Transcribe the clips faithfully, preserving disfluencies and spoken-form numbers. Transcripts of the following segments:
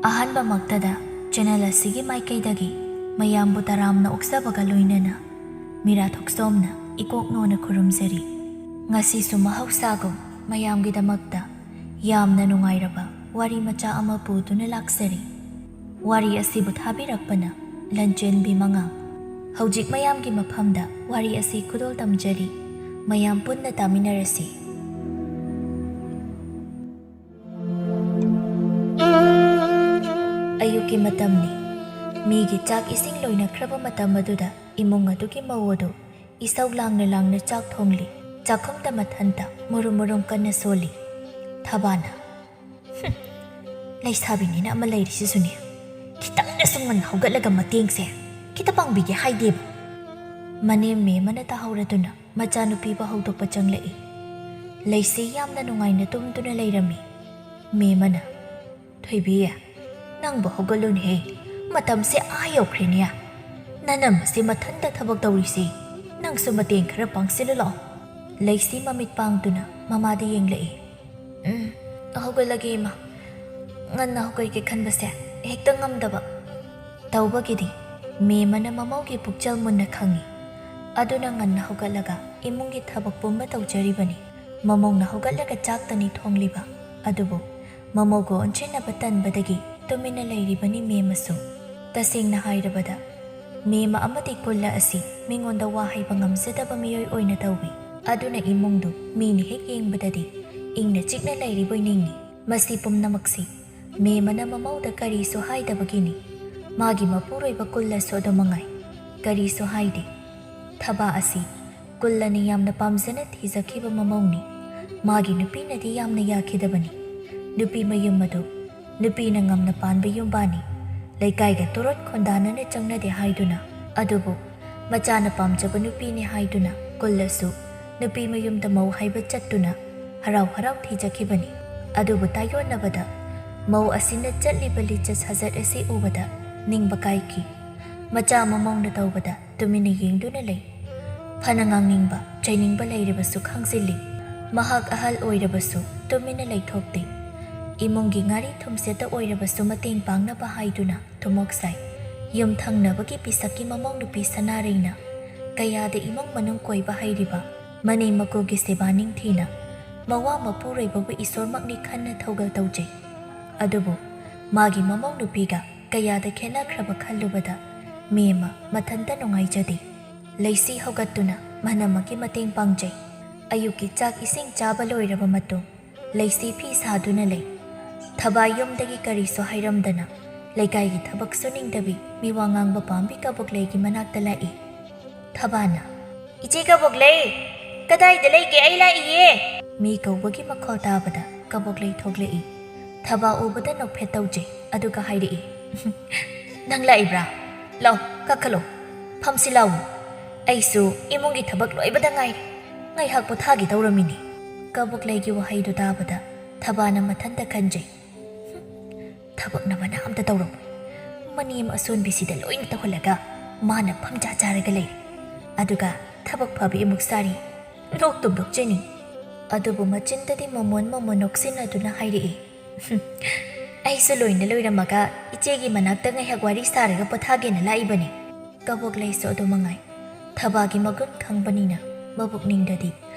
ꯑꯍꯥꯟꯕꯃꯛꯇꯗ channel ꯑꯁꯤꯒꯤ ꯃꯥꯏꯀꯩꯗꯒꯤ ꯃꯌꯥꯝꯕꯨ ꯇꯔꯥꯝꯅ ꯑꯣꯛꯆꯕꯒ ꯂꯣꯏꯅꯅ ꯃꯤꯔꯥ ꯊꯣꯛꯆꯣꯝꯅ ꯏꯀꯣꯛ ꯅꯣꯟꯅ ꯈꯨꯔꯨꯝꯖꯔꯤ꯫ ꯉꯁꯤꯁꯨ ꯃꯍꯧꯁꯥꯒꯨꯝ ꯃꯌꯥꯝꯒꯤꯗꯃꯛꯇ ꯌꯥꯝꯅ ꯅꯨꯡꯉꯥꯏꯔꯕ ꯋꯥꯔꯤ ꯃꯆꯥ ꯑꯃ ꯄꯨꯗꯨꯅ ꯂꯥꯛꯆꯔꯤ꯫ ꯋꯥꯔꯤ ꯑꯁꯤꯕꯨ ꯊꯥꯕꯤꯔꯛꯄꯅ ꯂꯟꯆꯦꯟꯕꯤ ꯃꯉꯥꯡ꯫ ꯍꯧꯖꯤꯛ ꯃꯌꯥꯝꯒꯤ ꯃꯐꯝꯗ ꯋꯥꯔꯤ ꯑꯁꯤ ꯈꯨꯗꯣꯜ ꯇꯝꯖꯔꯤ꯫ ꯃꯌꯥꯝ ꯄꯨꯟꯅ ꯇꯥꯃꯤꯟꯅꯔꯁꯤ꯫ ꯑꯌꯨꯛꯀꯤ ꯃꯇꯝꯅꯤ꯫ ꯃꯤꯒꯤ ꯆꯥꯛ ꯏꯁꯤꯡ ꯂꯣꯏꯅꯈ꯭ꯔꯕ ꯃꯇꯝ ꯑꯗꯨꯗ ꯏꯃꯨꯡ ꯑꯗꯨꯒꯤ ꯃꯧ ꯑꯗꯨ ꯏꯁꯧ ꯂꯥꯡꯅ ꯂꯥꯡꯅ ꯆꯥꯛ ꯊꯣꯡꯂꯤ꯫ ꯆꯥꯛꯈꯨꯝꯗ ꯃꯊꯟꯇ ꯃꯨꯔꯨꯝ ꯃꯨꯔꯨꯝ ꯀꯟꯅ ꯁꯣꯜꯂꯤ꯫ ꯊꯕꯥꯅ, "ꯍꯨꯝ, ꯂꯩꯁꯥꯕꯤꯅꯤꯅ ꯑꯃ ꯂꯩꯔꯤꯁꯤꯁꯨꯅꯦ, ꯈꯤꯇꯪꯗꯁꯨ ꯉꯟꯅ ꯍꯧꯒꯠꯂꯒ ꯃꯇꯦꯡꯁꯦ ꯈꯤꯇ ꯄꯥꯡꯕꯤꯒꯦ ꯍꯥꯏꯗꯦꯕ?" ꯃꯅꯦꯝ ꯃꯦꯃꯅ ꯇꯥꯍꯧꯔꯗꯨꯅ ꯃꯆꯥꯅꯨꯄꯤꯕꯨ ꯍꯧꯗꯣꯛꯄ ꯆꯪꯂꯛꯏ꯫ ꯂꯩꯁꯤ ꯌꯥꯝꯅ ꯅꯨꯡꯉꯥꯏꯅ ꯇꯨꯝꯗꯨꯅ ꯂꯩꯔꯝꯃꯤ꯫ ꯃꯦꯃꯅ, "ꯊꯣꯏꯕꯤ, ꯅꯪꯕꯨ ꯍꯧꯒꯠꯂꯨꯅꯦꯍꯦ, ꯃꯇꯝꯁꯦ ꯑꯥ ꯌꯧꯈ꯭ꯔꯦꯅꯦ꯫ ꯅꯅꯝ ꯑꯁꯤ ꯃꯊꯟꯇ ꯊꯕꯛ ꯇꯧꯔꯤꯁꯤ, ꯅꯪꯁꯨ ꯃꯇꯦꯡ ꯈꯔ ꯄꯥꯡꯁꯤꯜꯂꯨ ꯂꯥꯛꯑꯣ꯫" ꯂꯩꯁꯤ ꯃꯃꯤꯠ ꯄꯥꯡꯗꯨꯅ ꯃꯃꯥꯗ ꯌꯦꯡꯂꯛꯏ꯫ "ꯎꯝ, ꯍꯧꯒꯠꯂꯒꯦ ꯏꯃꯥ꯫ ꯉꯟꯅ ꯍꯧꯒꯠꯀꯦ ꯈꯟꯕꯁꯦ ꯍꯦꯛꯇ ꯉꯝꯗꯕ꯫" ꯇꯧꯕꯒꯤꯗꯤ ꯃꯦꯃꯅ ꯃꯃꯧꯒꯤ ꯄꯨꯛꯆꯦꯜ ꯃꯨꯟꯅ ꯈꯪꯏ꯫ ꯑꯗꯨꯅ ꯉꯟꯅ ꯍꯧꯒꯠꯂꯒ ꯏꯃꯨꯡꯒꯤ ꯊꯕꯛ ꯄꯨꯝꯕ ꯇꯧꯖꯔꯤꯕꯅꯤ꯫ ꯃꯃꯧꯅ ꯍꯧꯒꯠꯂꯒ ꯆꯥꯛꯇꯅꯤ ꯊꯣꯡꯂꯤꯕ꯫ ꯑꯗꯨꯕꯨ ꯃꯃꯧꯒ ꯑꯣꯟꯁꯤꯟꯅꯕ ꯇꯟꯕꯗꯒꯤ ꯇꯨꯃꯤꯟꯅ ꯂꯩꯔꯤꯕꯅꯤ ꯃꯦꯃꯁꯨ꯫ ꯇꯁꯦꯡꯅ ꯍꯥꯏꯔꯕꯗ, ꯃꯦꯃ ꯑꯃꯗꯤ ꯀꯨꯜꯂ ꯑꯁꯤ ꯃꯤꯉꯣꯟꯗ ꯋꯥ ꯍꯥꯏꯕ ꯉꯝꯖꯗꯕ ꯃꯤꯑꯣꯏ ꯑꯣꯏꯅ ꯇꯧꯏ꯫ ꯑꯗꯨꯅ ꯏꯃꯨꯡꯗꯨ ꯃꯤꯅ ꯍꯦꯛ ꯌꯦꯡꯕꯗꯗꯤ ꯏꯪꯅ ꯆꯤꯛꯅ ꯂꯩꯔꯤꯕꯣꯏ ꯅꯤꯡꯏ꯫ ꯃꯁꯤ ꯄꯨꯝꯅꯃꯛꯁꯤ ꯃꯦꯃꯅ ꯃꯃꯧꯗ ꯀꯔꯤꯁꯨ ꯍꯥꯏꯗꯕꯒꯤꯅꯤ꯫ ꯃꯥꯒꯤ ꯃꯄꯨꯔꯣꯏꯕ ꯀꯨꯜꯂꯁꯨ ꯑꯗꯨ ꯃꯉꯥꯏ, ꯀꯔꯤꯁꯨ ꯍꯥꯏꯗꯦ꯫ ꯊꯕꯥ ꯑꯁꯤ ꯀꯨꯜꯂꯅ ꯌꯥꯝꯅ ꯄꯥꯝꯖꯅ ꯊꯤꯖꯈꯤꯕ ꯃꯃꯧꯅꯤ꯫ ꯃꯥꯒꯤ ꯅꯨꯄꯤꯅꯗꯤ ꯌꯥꯝꯅ ꯌꯥꯈꯤꯗꯕꯅꯤ꯫ ꯅꯨꯄꯤ ꯃꯌꯨꯝ ꯑꯗꯨ ꯅꯨꯄꯤꯅ ꯉꯝꯅ ꯄꯥꯟꯕ ꯌꯨꯝꯕꯥꯟꯅꯤ꯫ ꯂꯩꯀꯥꯏꯒ ꯇꯣꯔꯣꯠ ꯈꯣꯟꯗꯥꯅꯅ ꯆꯪꯅꯗꯦ ꯍꯥꯏꯗꯨꯅ, ꯑꯗꯨꯕꯨ ꯃꯆꯥꯅ ꯄꯥꯝꯖꯕ ꯅꯨꯄꯤꯅꯤ ꯍꯥꯏꯗꯨꯅ ꯀꯨꯜꯂꯁꯨ ꯅꯨꯄꯤ ꯃꯌꯨꯝꯗ ꯃꯧ ꯍꯥꯏꯕ ꯆꯠꯇꯨꯅ ꯍꯔꯥꯎ ꯍꯔꯥꯎ ꯊꯤꯖꯈꯤꯕꯅꯤ꯫ ꯑꯗꯨꯕꯨ ꯇꯥꯏꯌꯣꯟꯅꯕꯗ ꯃꯧ ꯑꯁꯤꯅ ꯆꯠꯂꯤꯕ ꯂꯤꯆꯠ ꯁꯥꯖꯠ ꯑꯁꯤ ꯎꯕꯗ ꯅꯤꯡꯕ ꯀꯥꯏꯈꯤ꯫ ꯃꯆꯥ ꯃꯃꯧꯅ ꯇꯧꯕꯗ ꯇꯨꯃꯤꯟꯅ ꯌꯦꯡꯗꯨꯅ ꯂꯩ꯫ ꯐꯅ ꯉꯥꯡꯅꯤꯡꯕ, ꯆꯩꯅꯤꯡꯕ ꯂꯩꯔꯕꯁꯨ ꯈꯥꯡꯖꯤꯜꯂꯤ꯫ ꯃꯍꯥꯛ ꯑꯍꯜ ꯑꯣꯏꯔꯕꯁꯨ ꯇꯨꯃꯤꯟꯅ ꯂꯩꯊꯣꯛꯇꯦ꯫ ꯏꯃꯨꯡꯒꯤ ꯉꯥꯔꯤ ꯊꯨꯝꯁꯦꯠꯇ ꯑꯣꯏꯔꯕꯁꯨ ꯃꯇꯦꯡ ꯄꯥꯡꯅꯕ ꯍꯥꯏꯗꯨꯅ ꯊꯨꯝꯃꯣꯛ ꯁꯥꯏ꯫ ꯌꯨꯝ ꯊꯪꯅꯕꯒꯤ ꯄꯤꯁꯛꯀꯤ ꯃꯃꯧ ꯅꯨꯄꯤ ꯁꯅꯥꯔꯩꯅ ꯀꯌꯥꯗ ꯏꯃꯨꯡ ꯃꯅꯨꯡ ꯀꯣꯏꯕ ꯍꯩꯔꯤꯕ ꯃꯅꯦꯝ ꯃꯀꯨꯒꯤ ꯁꯦꯕꯥ ꯅꯤꯡꯊꯤꯅ ꯃꯋꯥ ꯃꯄꯨꯔꯣꯏꯕꯕꯨ ꯏꯁꯣꯔꯃꯛꯅꯤ ꯈꯟꯅ ꯊꯧꯒꯜ ꯇꯧꯖꯩ꯫ ꯑꯗꯨꯕꯨ ꯃꯥꯒꯤ ꯃꯃꯧ ꯅꯨꯄꯤꯒ ꯀꯌꯥꯗ ꯈꯦꯠꯅꯈ꯭ꯔꯕ ꯈꯜꯂꯨꯕꯗ ꯃꯦꯝꯃ ꯃꯊꯟꯇ ꯅꯨꯡꯉꯥꯏꯖꯗꯦ꯫ ꯂꯩꯁꯤ ꯍꯧꯒꯠꯇꯨꯅ ꯃꯅꯝꯃꯒꯤ ꯃꯇꯦꯡ ꯄꯥꯡꯖꯩ꯫ ꯑꯌꯨꯛꯀꯤ ꯆꯥꯛ ꯏꯁꯤꯡ ꯆꯥꯕ ꯂꯣꯏꯔꯕ ꯃꯇꯨꯡ ꯂꯩꯁꯤ ꯐꯤ ꯁꯥꯗꯨꯅ ꯂꯩ꯫ ꯊꯕꯥ ꯌꯨꯝꯗꯒꯤ ꯀꯔꯤꯁꯨ ꯍꯥꯏꯔꯝꯗꯅ ꯂꯩꯀꯥꯏꯒꯤ ꯊꯕꯛ ꯁꯨꯅꯤꯡꯗꯕꯤ ꯃꯤꯋꯥ ꯉꯥꯡꯕ ꯄꯥꯝꯕꯤ ꯀꯕꯣꯛꯂꯩꯒꯤ ꯃꯅꯥꯛꯇ ꯂꯥꯛꯏ꯫ ꯊꯕꯥꯅ, "ꯏꯆꯦ ꯀꯕꯣꯛꯂꯩ, ꯀꯗꯥꯏꯗ ꯂꯩꯒꯦ? ꯑꯩ ꯂꯥꯛꯏꯌꯦ!" ꯃꯤ ꯀꯧꯕꯒꯤ ꯃꯈꯣꯜ ꯇꯥꯕꯗ ꯀꯕꯣꯛꯂꯩ ꯊꯣꯛꯂꯛꯏ꯫ ꯊꯕꯥ ꯎꯕꯗ ꯅꯣꯛꯐꯦꯠ ꯇꯧꯖꯩ, ꯑꯗꯨꯒ ꯍꯥꯏꯔꯛꯏ, "ꯅꯪ ꯂꯥꯛꯏꯕ꯭ꯔꯥ? ꯂꯥꯎ, ꯀꯥꯈꯠꯂꯣ, ꯐꯝꯁꯤ ꯂꯥꯎ꯫ ꯑꯩꯁꯨ ꯏꯃꯨꯡꯒꯤ ꯊꯕꯛ ꯂꯣꯏꯕꯗ ꯉꯥꯏꯔꯤ꯫ ꯉꯥꯏꯍꯥꯛ ꯄꯣꯊꯥꯒꯦ ꯇꯧꯔꯝꯃꯤꯅꯤ꯫" ꯀꯕꯣꯛꯂꯩꯒꯤ ꯋꯥꯍꯩꯗꯨ ꯇꯥꯕꯗ ꯊꯕꯥꯅ ꯃꯊꯟꯇ ꯈꯟꯖꯩ, "ꯊꯕꯛꯅ ꯃꯅꯥ ꯑꯝꯇ ꯇꯧꯔꯝꯃꯣꯏ꯫ ꯃꯅꯦꯝ ꯑꯁꯣꯟꯕꯤꯁꯤꯗ ꯂꯣꯏꯅ ꯇꯧꯍꯜꯂꯒ ꯃꯥꯅ ꯐꯝꯖꯥ ꯆꯥꯔꯒ ꯂꯩꯔꯦ꯫ ꯑꯗꯨꯒ ꯊꯕꯛ ꯐꯕꯤ ꯑꯃꯨꯛ ꯁꯥꯔꯤ꯫ ꯅꯣꯛꯇꯨꯝ ꯅꯣꯛꯆꯅꯤ꯫" ꯑꯗꯨꯕꯨ ꯃꯆꯤꯟꯗꯗꯤ ꯃꯃꯣꯟ ꯃꯃꯣꯟ ꯅꯣꯛꯁꯤꯟꯅꯗꯨꯅ ꯍꯥꯏꯔꯛꯏ, "ꯑꯩꯁꯨ ꯂꯣꯏꯅ ꯂꯣꯏꯔꯝꯃꯒ ꯏꯆꯦꯒꯤ ꯃꯅꯥꯛꯇ ꯉꯥꯏꯍꯥꯛ ꯋꯥꯔꯤ ꯁꯥꯔꯒ ꯄꯣꯊꯥꯒꯦꯅ ꯂꯥꯛꯏꯕꯅꯤ꯫" ꯀꯕꯣꯛꯂꯩꯁꯨ ꯑꯗꯨ ꯃꯉꯥꯏ꯫ ꯊꯕꯥꯒꯤ ꯃꯒꯨꯟ ꯈꯪꯕꯅꯤꯅ ꯃꯕꯨꯛꯅꯤꯡꯗꯗꯤ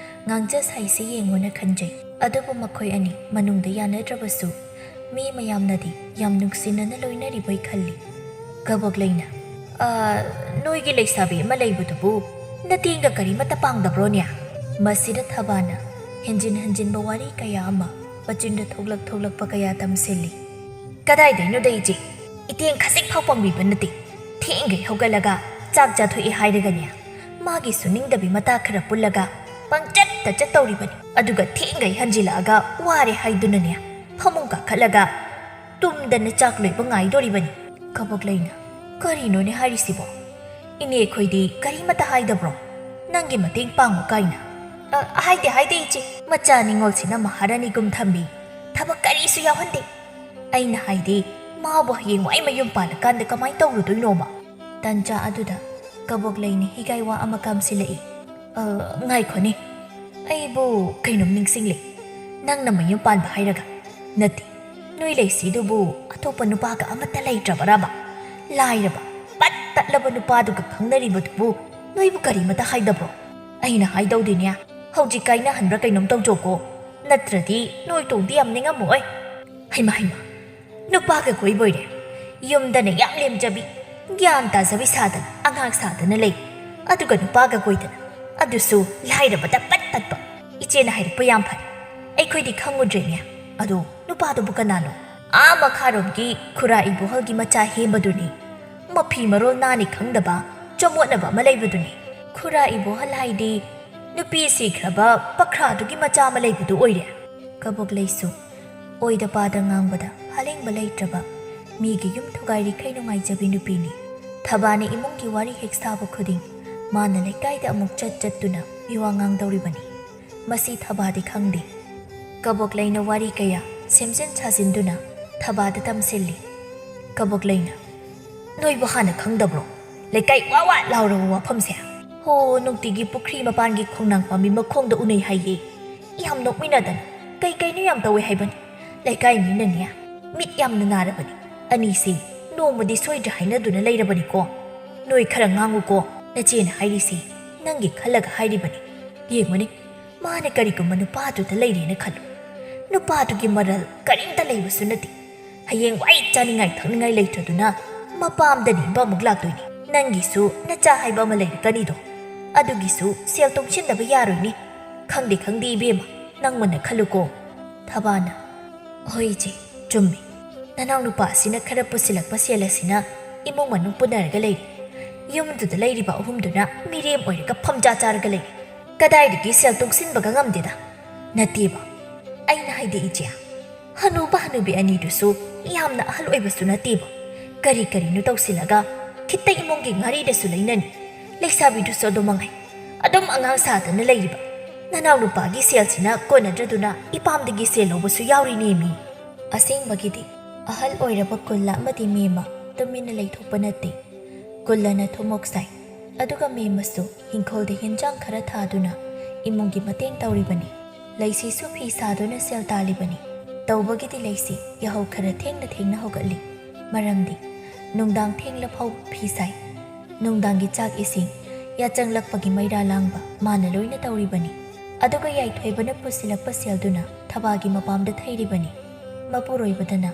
ꯉꯥꯡꯖ ꯁꯥꯏꯁꯤ ꯌꯦꯡꯉꯨꯅ ꯈꯟꯖꯩ꯫ ꯑꯗꯨꯕꯨ ꯃꯈꯣꯏ ꯑꯅꯤ ꯃꯅꯨꯡꯗ ꯌꯥꯅꯗ꯭ꯔꯕꯁꯨ ꯃꯤ ꯃꯌꯥꯝꯅꯗꯤ ꯌꯥꯝ ꯅꯨꯡꯁꯤꯅꯅ ꯂꯣꯏꯅꯔꯤꯕꯣꯏ ꯈꯜꯂꯤ꯫ ꯀꯕꯣꯛꯂꯩꯅ, "ꯑ, ꯅꯣꯏꯒꯤ ꯂꯩꯁꯥꯕꯤ ꯑꯃ ꯂꯩꯕꯗꯨꯕꯨ ꯅꯇꯦꯡꯒ ꯀꯔꯤꯃꯠꯇ ꯄꯥꯡꯗꯕ꯭ꯔꯣꯅꯦ?" ꯃꯁꯤꯗ ꯊꯕꯥꯅ ꯍꯦꯟꯖꯤꯟ ꯍꯟꯖꯤꯟꯕ ꯋꯥꯔꯤ ꯀꯌꯥ ꯑꯃ ꯃꯆꯤꯟꯗ ꯊꯣꯛꯂꯛ ꯊꯣꯛꯂꯛꯄ ꯀꯌꯥ ꯇꯝꯁꯤꯜꯂꯤ꯫ "ꯀꯗꯥꯏꯗꯩꯅꯣꯗ ꯏꯆꯦ, ꯏꯇꯦꯡ ꯈꯖꯤꯛ ꯐꯥꯎ ꯄꯥꯡꯕꯤꯕ ꯅꯠꯇꯦ꯫ ꯊꯦꯡꯈꯩ ꯍꯧꯒꯠꯂꯒ ꯆꯥꯛ ꯆꯥꯊꯣꯛꯏ ꯍꯥꯏꯔꯒꯅꯦ, ꯃꯥꯒꯤ ꯁꯨꯅꯤꯡꯗꯕꯤ ꯃꯇꯥ ꯈꯔ ꯄꯨꯜꯂꯒ ꯄꯪꯆꯠꯇ ꯆꯠꯇꯧꯔꯤꯕꯅꯤ꯫ ꯑꯗꯨꯒ ꯊꯦꯡꯈꯩ ꯍꯟꯖꯤꯜꯂꯛꯑꯒ ꯋꯥꯔꯦ ꯍꯥꯏꯗꯨꯅꯅꯦ, ꯐꯃꯨꯡ ꯀꯥꯈꯠꯂꯒ ꯇꯨꯝꯗꯅ ꯆꯥꯛ ꯂꯣꯏꯕ ꯉꯥꯏꯗꯣꯔꯤꯕꯅꯤ꯫" ꯀꯕꯣꯛꯂꯩꯅ, "ꯀꯔꯤꯅꯣꯅꯦ ꯍꯥꯏꯔꯤꯁꯤꯕꯣ? ꯏꯅꯦ ꯑꯩꯈꯣꯏꯗꯤ ꯀꯔꯤꯃꯠꯇ ꯍꯥꯏꯗꯕ꯭ꯔꯣ? ꯅꯪꯒꯤ ꯃꯇꯦꯡ ꯄꯥꯡꯉꯨ ꯀꯥꯏꯅ?" "ꯑ, ꯍꯥꯏꯗꯦ, ꯍꯥꯏꯗꯦ ꯏꯆꯦ꯫ ꯃꯆꯥ ꯅꯤꯉꯣꯜꯁꯤꯅ ꯃꯍꯥꯔꯥꯅꯤꯒꯨꯝ ꯊꯝꯕꯤ꯫ ꯊꯕꯛ ꯀꯔꯤꯁꯨ ꯌꯥꯎꯍꯟꯗꯦ꯫ ꯑꯩꯅ ꯍꯥꯏꯗꯤ, ꯃꯥꯕꯨ ꯍꯌꯦꯡꯋꯥꯏ ꯃꯌꯨꯝ ꯄꯥꯜꯂꯀꯥꯟꯗ ꯀꯃꯥꯏꯅ ꯇꯧꯔꯨꯗꯣꯏꯅꯣꯕ?" ꯇꯟꯖꯥ ꯑꯗꯨꯗ ꯀꯕꯣꯛꯂꯩꯅ ꯍꯤꯒꯥꯏ ꯋꯥ ꯑꯃ ꯀꯥꯝꯁꯤꯜꯂꯛꯏ꯫ "ꯑ, ꯉꯥꯏꯈꯣꯅꯦ, ꯑꯩꯕꯨ ꯀꯩꯅꯣꯝ ꯅꯤꯡꯁꯤꯡꯂꯦ꯫ ꯅꯪꯅ ꯃꯌꯨꯝ ꯄꯥꯟꯕ ꯍꯥꯏꯔꯒ, ꯅꯠꯇꯦ, ꯅꯣꯏ ꯂꯩꯁꯤꯗꯨꯕꯨ ꯑꯇꯣꯞꯄ ꯅꯨꯄꯥꯒ ꯑꯃꯠꯇ ꯂꯩꯇ꯭ꯔꯕꯔꯕ? ꯂꯥꯏꯔꯕ, ꯄꯠ ꯇꯠꯂꯕ ꯅꯨꯄꯥꯗꯨꯒ ꯈꯪꯅꯔꯤꯕꯗꯨꯕꯨ ꯅꯣꯏꯕꯨ ꯀꯔꯤꯃꯇ ꯍꯥꯏꯗꯕ꯭ꯔꯣ? ꯑꯩꯅ ꯍꯥꯏꯗꯧꯗꯤꯅꯦ, ꯍꯧꯖꯤꯛ ꯀꯥꯏꯅꯍꯟꯕ꯭ꯔꯥ ꯀꯩꯅꯣꯝ ꯇꯧꯖꯧꯀꯣ, ꯅꯠꯇ꯭ꯔꯗꯤ ꯅꯣꯏ ꯇꯣꯡꯗꯤ ꯌꯥꯝ ꯅꯤꯡꯉꯝꯃꯣꯏ꯫ ꯍꯩꯃꯥ, ꯍꯩꯃꯥ, ꯅꯨꯄꯥꯒ ꯀꯣꯏꯕꯣꯏꯔꯦ? ꯌꯨꯝꯗꯅ ꯌꯥꯝ ꯂꯦꯝꯖꯕꯤ, ꯒ꯭ꯌꯥꯟ ꯇꯥꯖꯕꯤ ꯁꯥꯗꯅ ꯑꯉꯥꯡ ꯁꯥꯗꯅ ꯂꯩ, ꯑꯗꯨꯒ ꯅꯨꯄꯥꯒ ꯀꯣꯏꯗꯅ, ꯑꯗꯨꯁꯨ ꯂꯥꯏꯔꯕꯗ ꯄꯠ ꯇꯠꯄ꯫ ꯏꯆꯦꯅ ꯍꯥꯏꯔꯛꯄ ꯌꯥꯝ ꯐꯔꯦ, ꯑꯩꯈꯣꯏꯗꯤ ꯈꯪꯉꯨꯗ꯭ꯔꯦꯅꯦ꯫ ꯑꯗꯣ ꯅꯨꯄꯥꯗꯨꯕꯨ ꯀꯅꯥꯅꯣ? ꯑꯥ ꯃꯈꯥꯔꯣꯝꯒꯤ ꯈꯨꯔꯥ ꯏꯕꯣꯍꯜꯒꯤ ꯃꯆꯥ ꯍꯦꯝꯕꯗꯨꯅꯤ꯫ ꯃꯐꯤ ꯃꯔꯣꯜ ꯅꯥꯅꯤ ꯈꯪꯗꯕ ꯆꯃꯣꯠꯅꯕ ꯑꯃ ꯂꯩꯕꯗꯨꯅꯤ꯫ ꯈꯨꯔꯥ ꯏꯕꯣꯍꯜ ꯍꯥꯏꯗꯤ ꯅꯨꯄꯤ ꯁꯤꯈ꯭ꯔꯕ ꯄꯈ꯭ꯔꯥꯗꯨꯒꯤ ꯃꯆꯥ ꯑꯃ ꯂꯩꯕꯗꯨ ꯑꯣꯏꯔꯦ꯫ ꯀꯕꯣꯛꯂꯩꯁꯨ ꯑꯣꯏꯗ ꯄꯥꯗ ꯉꯥꯡꯕꯗ ꯍꯥꯂꯦꯡꯕ ꯂꯩꯇ꯭ꯔꯕ ꯃꯤꯒꯤ ꯌꯨꯝ ꯊꯨꯒꯥꯏꯔꯤꯈꯩ ꯅꯨꯡꯉꯥꯏꯖꯕꯤ ꯅꯨꯄꯤꯅꯤ꯫ ꯊꯕꯥꯅ ꯏꯃꯨꯡꯒꯤ ꯋꯥꯔꯤ ꯍꯦꯛ ꯁꯥꯕ ꯈꯨꯗꯤꯡ ꯃꯥꯅ ꯂꯩꯀꯥꯏꯗ ꯑꯃꯨꯛ ꯆꯠ ꯆꯠꯇꯨꯅ ꯃꯤꯋꯥ ꯉꯥꯡꯗꯧꯔꯤꯕꯅꯤ꯫ ꯃꯁꯤ ꯊꯕꯥꯗꯤ ꯈꯪꯗꯦ꯫ ꯀꯕꯣꯛꯂꯩꯅ ꯋꯥꯔꯤ ꯀꯌꯥ ꯁꯦꯝꯖꯤꯟ ꯁꯥꯖꯤꯟꯗꯨꯅ ꯊꯕꯥꯗ ꯇꯝꯁꯤꯜꯂꯤ꯫ ꯀꯕꯣꯛꯂꯩꯅ, "ꯅꯣꯏꯕꯨ ꯍꯥꯟꯅ ꯈꯪꯗꯕ꯭ꯔꯣ? ꯂꯩꯀꯥꯏ ꯋꯥ ꯋꯥ ꯂꯥꯎꯔꯕ ꯋꯥꯐꯝꯁꯦ? ꯍꯣ, ꯅꯨꯡꯇꯤꯒꯤ ꯄꯨꯈ꯭ꯔꯤ ꯃꯄꯥꯟꯒꯤ ꯈꯣꯡꯅꯥꯡ ꯄꯥꯝꯕꯤ ꯃꯈꯣꯡꯗ ꯎꯅꯩ ꯍꯥꯏꯌꯦ꯫ ꯌꯥꯝ ꯅꯣꯛꯃꯤꯟꯅꯗꯅ ꯀꯩ ꯀꯩꯅꯣ ꯌꯥꯝ ꯇꯧꯋꯦ ꯍꯥꯏꯕꯅꯤ꯫ ꯂꯩꯀꯥꯏ ꯃꯤꯅꯅꯦ, ꯃꯤꯠ ꯌꯥꯝꯅ ꯅꯥꯔꯕꯅꯤ꯫ ꯑꯅꯤꯁꯤ ꯅꯣꯡꯃꯗꯤ ꯁꯣꯏꯗ꯭ꯔꯦ ꯍꯥꯏꯅꯗꯨꯅ ꯂꯩꯔꯕꯅꯤꯀꯣ꯫ ꯅꯣꯏ ꯈꯔ ꯉꯥꯡꯉꯨꯀꯣ꯫ ꯅꯆꯦꯅ ꯍꯥꯏꯔꯤꯁꯤ ꯅꯪꯒꯤ ꯈꯜꯂꯒ ꯍꯥꯏꯔꯤꯕꯅꯤ꯫ ꯌꯦꯡꯉꯨꯅꯦ, ꯃꯥꯅ ꯀꯔꯤꯒꯨꯝꯕ ꯅꯨꯄꯥꯗꯨꯗ ꯂꯩꯔꯦꯅ ꯈꯜꯂꯨ꯫ ꯅꯨꯄꯥꯗꯨꯒꯤ ꯃꯔꯜ ꯀꯔꯤꯝꯇ ꯂꯩꯕꯁꯨ ꯅꯠꯇꯦ꯫ ꯍꯌꯦꯡ ꯋꯥꯏ ꯆꯥꯅꯤꯡꯉꯥꯏ ꯊꯛꯅꯤꯡꯉꯥꯏ ꯂꯩꯇ꯭ꯔꯗꯨꯅ ꯃꯄꯥꯝꯗ ꯅꯤꯡꯕ ꯑꯃꯨꯛ ꯂꯥꯛꯇꯣꯏꯅꯤ꯫ ꯅꯪꯒꯤꯁꯨ ꯅꯆꯥ ꯍꯥꯏꯕ ꯑꯃ ꯂꯩꯔꯛꯀꯅꯤꯗꯣ, ꯑꯗꯨꯒꯤꯁꯨ ꯁꯦꯜ ꯇꯨꯡꯁꯤꯟꯗꯕ ꯌꯥꯔꯣꯏꯅꯦ꯫ ꯈꯪꯗꯦ ꯈꯪꯗꯦ ꯏꯕꯦꯝꯃ, ꯅꯪ ꯃꯨꯟꯅ ꯈꯜꯂꯨꯀꯣ꯫" ꯊꯕꯥꯅ, "ꯍꯣꯏ ꯏꯆꯦ, ꯆꯨꯝꯃꯤ꯫ ꯅꯅꯥꯎ ꯅꯨꯄꯥ ꯑꯁꯤꯅ ꯈꯔ ꯄꯨꯁꯤꯜꯂꯛꯄ ꯁꯦꯜ ꯑꯁꯤꯅ ꯏꯃꯨꯡ ꯃꯅꯨꯡ ꯄꯨꯅꯔꯒ ꯂꯩꯔꯤ꯫ ꯌꯨꯝꯗꯨꯗ ꯂꯩꯔꯤꯕ ꯑꯍꯨꯝꯗꯨꯅ ꯃꯤꯔꯦꯝ ꯑꯣꯏꯔꯒ ꯐꯝꯖꯥ ꯆꯥꯔꯒ ꯂꯩꯔꯤ꯫ ꯀꯗꯥꯏꯗꯒꯤ ꯁꯦꯜ ꯇꯨꯡꯁꯤꯟꯕꯒ ꯉꯝꯗꯦꯗ꯫ ꯅꯠꯇꯦꯕ, ꯑꯩꯅ ꯍꯥꯏꯗꯤ ꯏꯆꯦ, ꯍꯅꯨꯕ ꯍꯅꯨꯕꯤ ꯑꯅꯤꯗꯨꯁꯨ ꯌꯥꯝꯅ ꯑꯍꯜ ꯑꯣꯏꯕꯁꯨ ꯅꯠꯇꯦꯕ꯫ ꯀꯔꯤ ꯀꯔꯤꯅꯣ ꯇꯧꯁꯤꯜꯂꯒ ꯈꯤꯠꯇ ꯏꯃꯨꯡꯒꯤ ꯉꯥꯔꯤꯗꯁꯨ ꯂꯩꯅꯅꯤ꯫ ꯂꯩꯁꯥꯕꯤꯗꯨꯁꯨ ꯑꯗꯨ ꯃꯉꯥꯏ꯫ ꯑꯗꯨꯝ ꯑꯉꯥꯡ ꯁꯥꯗꯅ ꯂꯩꯔꯤꯕ꯫ ꯅꯅꯥꯎ ꯅꯨꯄꯥꯒꯤ ꯁꯦꯜꯁꯤꯅ ꯀꯣꯟꯅꯗ꯭ꯔꯗꯨꯅ ꯏꯄꯥꯝꯗꯒꯤ ꯁꯦꯜ ꯂꯧꯕꯁꯨ ꯌꯥꯎꯔꯤꯅꯦꯃꯤ꯫" ꯑꯁꯦꯡꯕꯒꯤꯗꯤ ꯑꯍꯜ ꯑꯣꯏꯔꯕ ꯀꯨꯜꯂ ꯑꯃꯗꯤ ꯃꯦꯝꯃ ꯇꯨꯃꯤꯟꯅ ꯂꯩꯊꯣꯛꯄ ꯅꯠꯇꯦ꯫ ꯀꯨꯜꯂꯅ ꯊꯨꯝꯃꯣꯛ ꯁꯥꯏ, ꯑꯗꯨꯒ ꯃꯦꯝꯃꯁꯨ ꯏꯪꯈꯣꯜꯗ ꯍꯦꯟꯖꯥꯡ ꯈꯔ ꯊꯥꯗꯨꯅ ꯏꯃꯨꯡꯒꯤ ꯃꯇꯦꯡ ꯇꯧꯔꯤꯕꯅꯤ꯫ ꯂꯩꯁꯤꯁꯨ ꯐꯤ ꯁꯥꯗꯨꯅ ꯁꯦꯜ ꯇꯥꯜꯂꯤꯕꯅꯤ꯫ ꯇꯧꯕꯒꯤꯗꯤ ꯂꯩꯁꯤ ꯌꯥꯍꯧ ꯈꯔ ꯊꯦꯡꯅ ꯊꯦꯡꯅ ꯍꯧꯒꯠꯂꯤ꯫ ꯃꯔꯝꯗꯤ ꯅꯨꯡꯗꯥꯡ ꯊꯦꯡꯂ ꯐꯥꯎ ꯐꯤ ꯁꯥꯏ꯫ ꯅꯨꯡꯗꯥꯡꯒꯤ ꯆꯥꯛ ꯏꯁꯤꯡ, ꯌꯥꯆꯪꯂꯛꯄꯒꯤ ꯃꯩꯔꯥ ꯂꯥꯡꯕ ꯃꯥꯅ ꯂꯣꯏꯅ ꯇꯧꯔꯤꯕꯅꯤ꯫ ꯑꯗꯨꯒ ꯌꯥꯏꯊꯣꯏꯕꯅ ꯄꯨꯁꯤꯜꯂꯛꯄ ꯁꯦꯜꯗꯨꯅ ꯊꯕꯥꯒꯤ ꯃꯄꯥꯝꯗ ꯊꯩꯔꯤꯕꯅꯤ꯫ ꯃꯄꯨꯔꯣꯏꯕꯗꯅ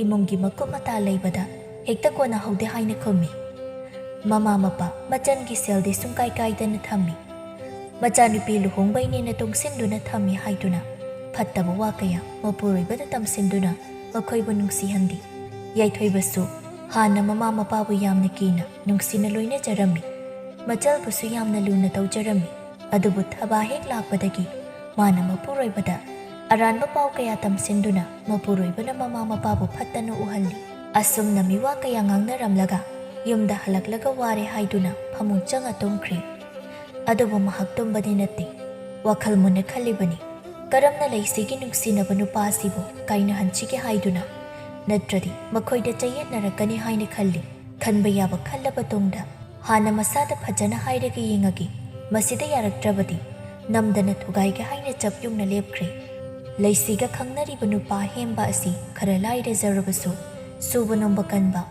ꯏꯃꯨꯡꯒꯤ ꯃꯀꯨꯞ ꯃꯇꯥ ꯂꯩꯕꯗ ꯍꯦꯛꯇ ꯀꯣꯟꯅꯍꯧꯗꯦ ꯍꯥꯏꯅ ꯈꯨꯝꯃꯤ꯫ ꯃꯃꯥ ꯃꯄꯥ ꯃꯆꯟꯒꯤ ꯁꯦꯜꯗꯤ ꯁꯨꯡꯀꯥꯏ ꯀꯥꯏꯗꯅ ꯊꯝꯃꯤ꯫ ꯃꯆꯥꯅꯨꯄꯤ ꯂꯨꯍꯣꯡꯕꯩꯅꯦꯅ ꯇꯨꯡꯁꯤꯟꯗꯨꯅ ꯊꯝꯃꯤ ꯍꯥꯏꯗꯨꯅ ꯐꯠꯇꯕ ꯋꯥ ꯀꯌꯥ ꯃꯄꯨꯔꯣꯏꯕꯗ ꯇꯝꯁꯤꯟꯗꯨꯅ ꯃꯈꯣꯏꯕꯨ ꯅꯨꯡꯁꯤꯍꯟꯗꯦ꯫ ꯌꯥꯏꯊꯣꯏꯕꯁꯨ ꯍꯥꯟꯅ ꯃꯃꯥ ꯃꯄꯥꯕꯨ ꯌꯥꯝꯅ ꯀꯤꯅ ꯅꯨꯡꯁꯤꯅ ꯂꯣꯏꯅꯖꯔꯝꯃꯤ꯫ ꯃꯆꯜꯕꯨꯁꯨ ꯌꯥꯝꯅ ꯂꯨꯅ ꯇꯧꯖꯔꯝꯃꯤ꯫ ꯑꯗꯨꯕꯨ ꯊꯕꯥ ꯍꯦꯛ ꯂꯥꯛꯄꯗꯒꯤ ꯃꯥꯅ ꯃꯄꯨꯔꯣꯏꯕꯗ ꯑꯔꯥꯟꯕ ꯄꯥꯎ ꯀꯌꯥ ꯇꯝꯁꯤꯟꯗꯨꯅ ꯃꯄꯨꯔꯣꯏꯕꯅ ꯃꯃꯥ ꯃꯄꯥꯕꯨ ꯐꯠꯇꯅ ꯎꯍꯜꯂꯤ꯫ ꯑꯁꯨꯝꯅ ꯃꯤꯋꯥ ꯀꯌꯥ ꯉꯥꯡꯅꯔꯝꯂꯒ ꯌꯨꯝꯗ ꯍꯜꯂꯛꯂꯒ ꯋꯥꯔꯦ ꯍꯥꯏꯗꯨꯅ ꯐꯃꯨꯡ ꯆꯪꯉ ꯇꯨꯝꯈ꯭ꯔꯦ꯫ ꯑꯗꯨꯕꯨ ꯃꯍꯥꯛ ꯇꯨꯝꯕꯗꯤ ꯅꯠꯇꯦ, ꯋꯥꯈꯜ ꯃꯨꯟꯅ ꯈꯜꯂꯤꯕꯅꯤ꯫ ꯀꯔꯝꯅ ꯂꯩꯁꯤꯒꯤ ꯅꯨꯡꯁꯤꯅꯕ ꯅꯨꯄꯥ ꯑꯁꯤꯕꯨ ꯀꯥꯏꯅꯍꯟꯁꯤꯒꯦ ꯍꯥꯏꯗꯨꯅ? ꯅꯠꯇ꯭ꯔꯗꯤ ꯃꯈꯣꯏꯗ ꯆꯌꯦꯠꯅꯔꯛꯀꯅꯤ ꯍꯥꯏꯅ ꯈꯜꯂꯤ꯫ ꯈꯟꯕ ꯌꯥꯕ ꯈꯜꯂꯕ ꯇꯨꯡꯗ ꯍꯥꯟꯅ ꯃꯁꯥꯗ ꯐꯖꯅ ꯍꯥꯏꯔꯒ ꯌꯦꯡꯉꯒꯦ꯫ ꯃꯁꯤꯗ ꯌꯥꯔꯛꯇ꯭ꯔꯕꯗꯤ ꯅꯝꯗꯅ ꯊꯨꯒꯥꯏꯒꯦ ꯍꯥꯏꯅ ꯆꯞ ꯌꯨꯡꯅ ꯂꯦꯞꯈ꯭ꯔꯦ꯫ ꯂꯩꯁꯤꯒ ꯈꯪꯅꯔꯤꯕ ꯅꯨꯄꯥ ꯍꯦꯝꯕ ꯑꯁꯤ ꯈꯔ ꯂꯥꯏꯔꯖꯔꯕꯁꯨ ꯁꯨꯕ ꯅꯣꯝꯕ ꯀꯟꯕ,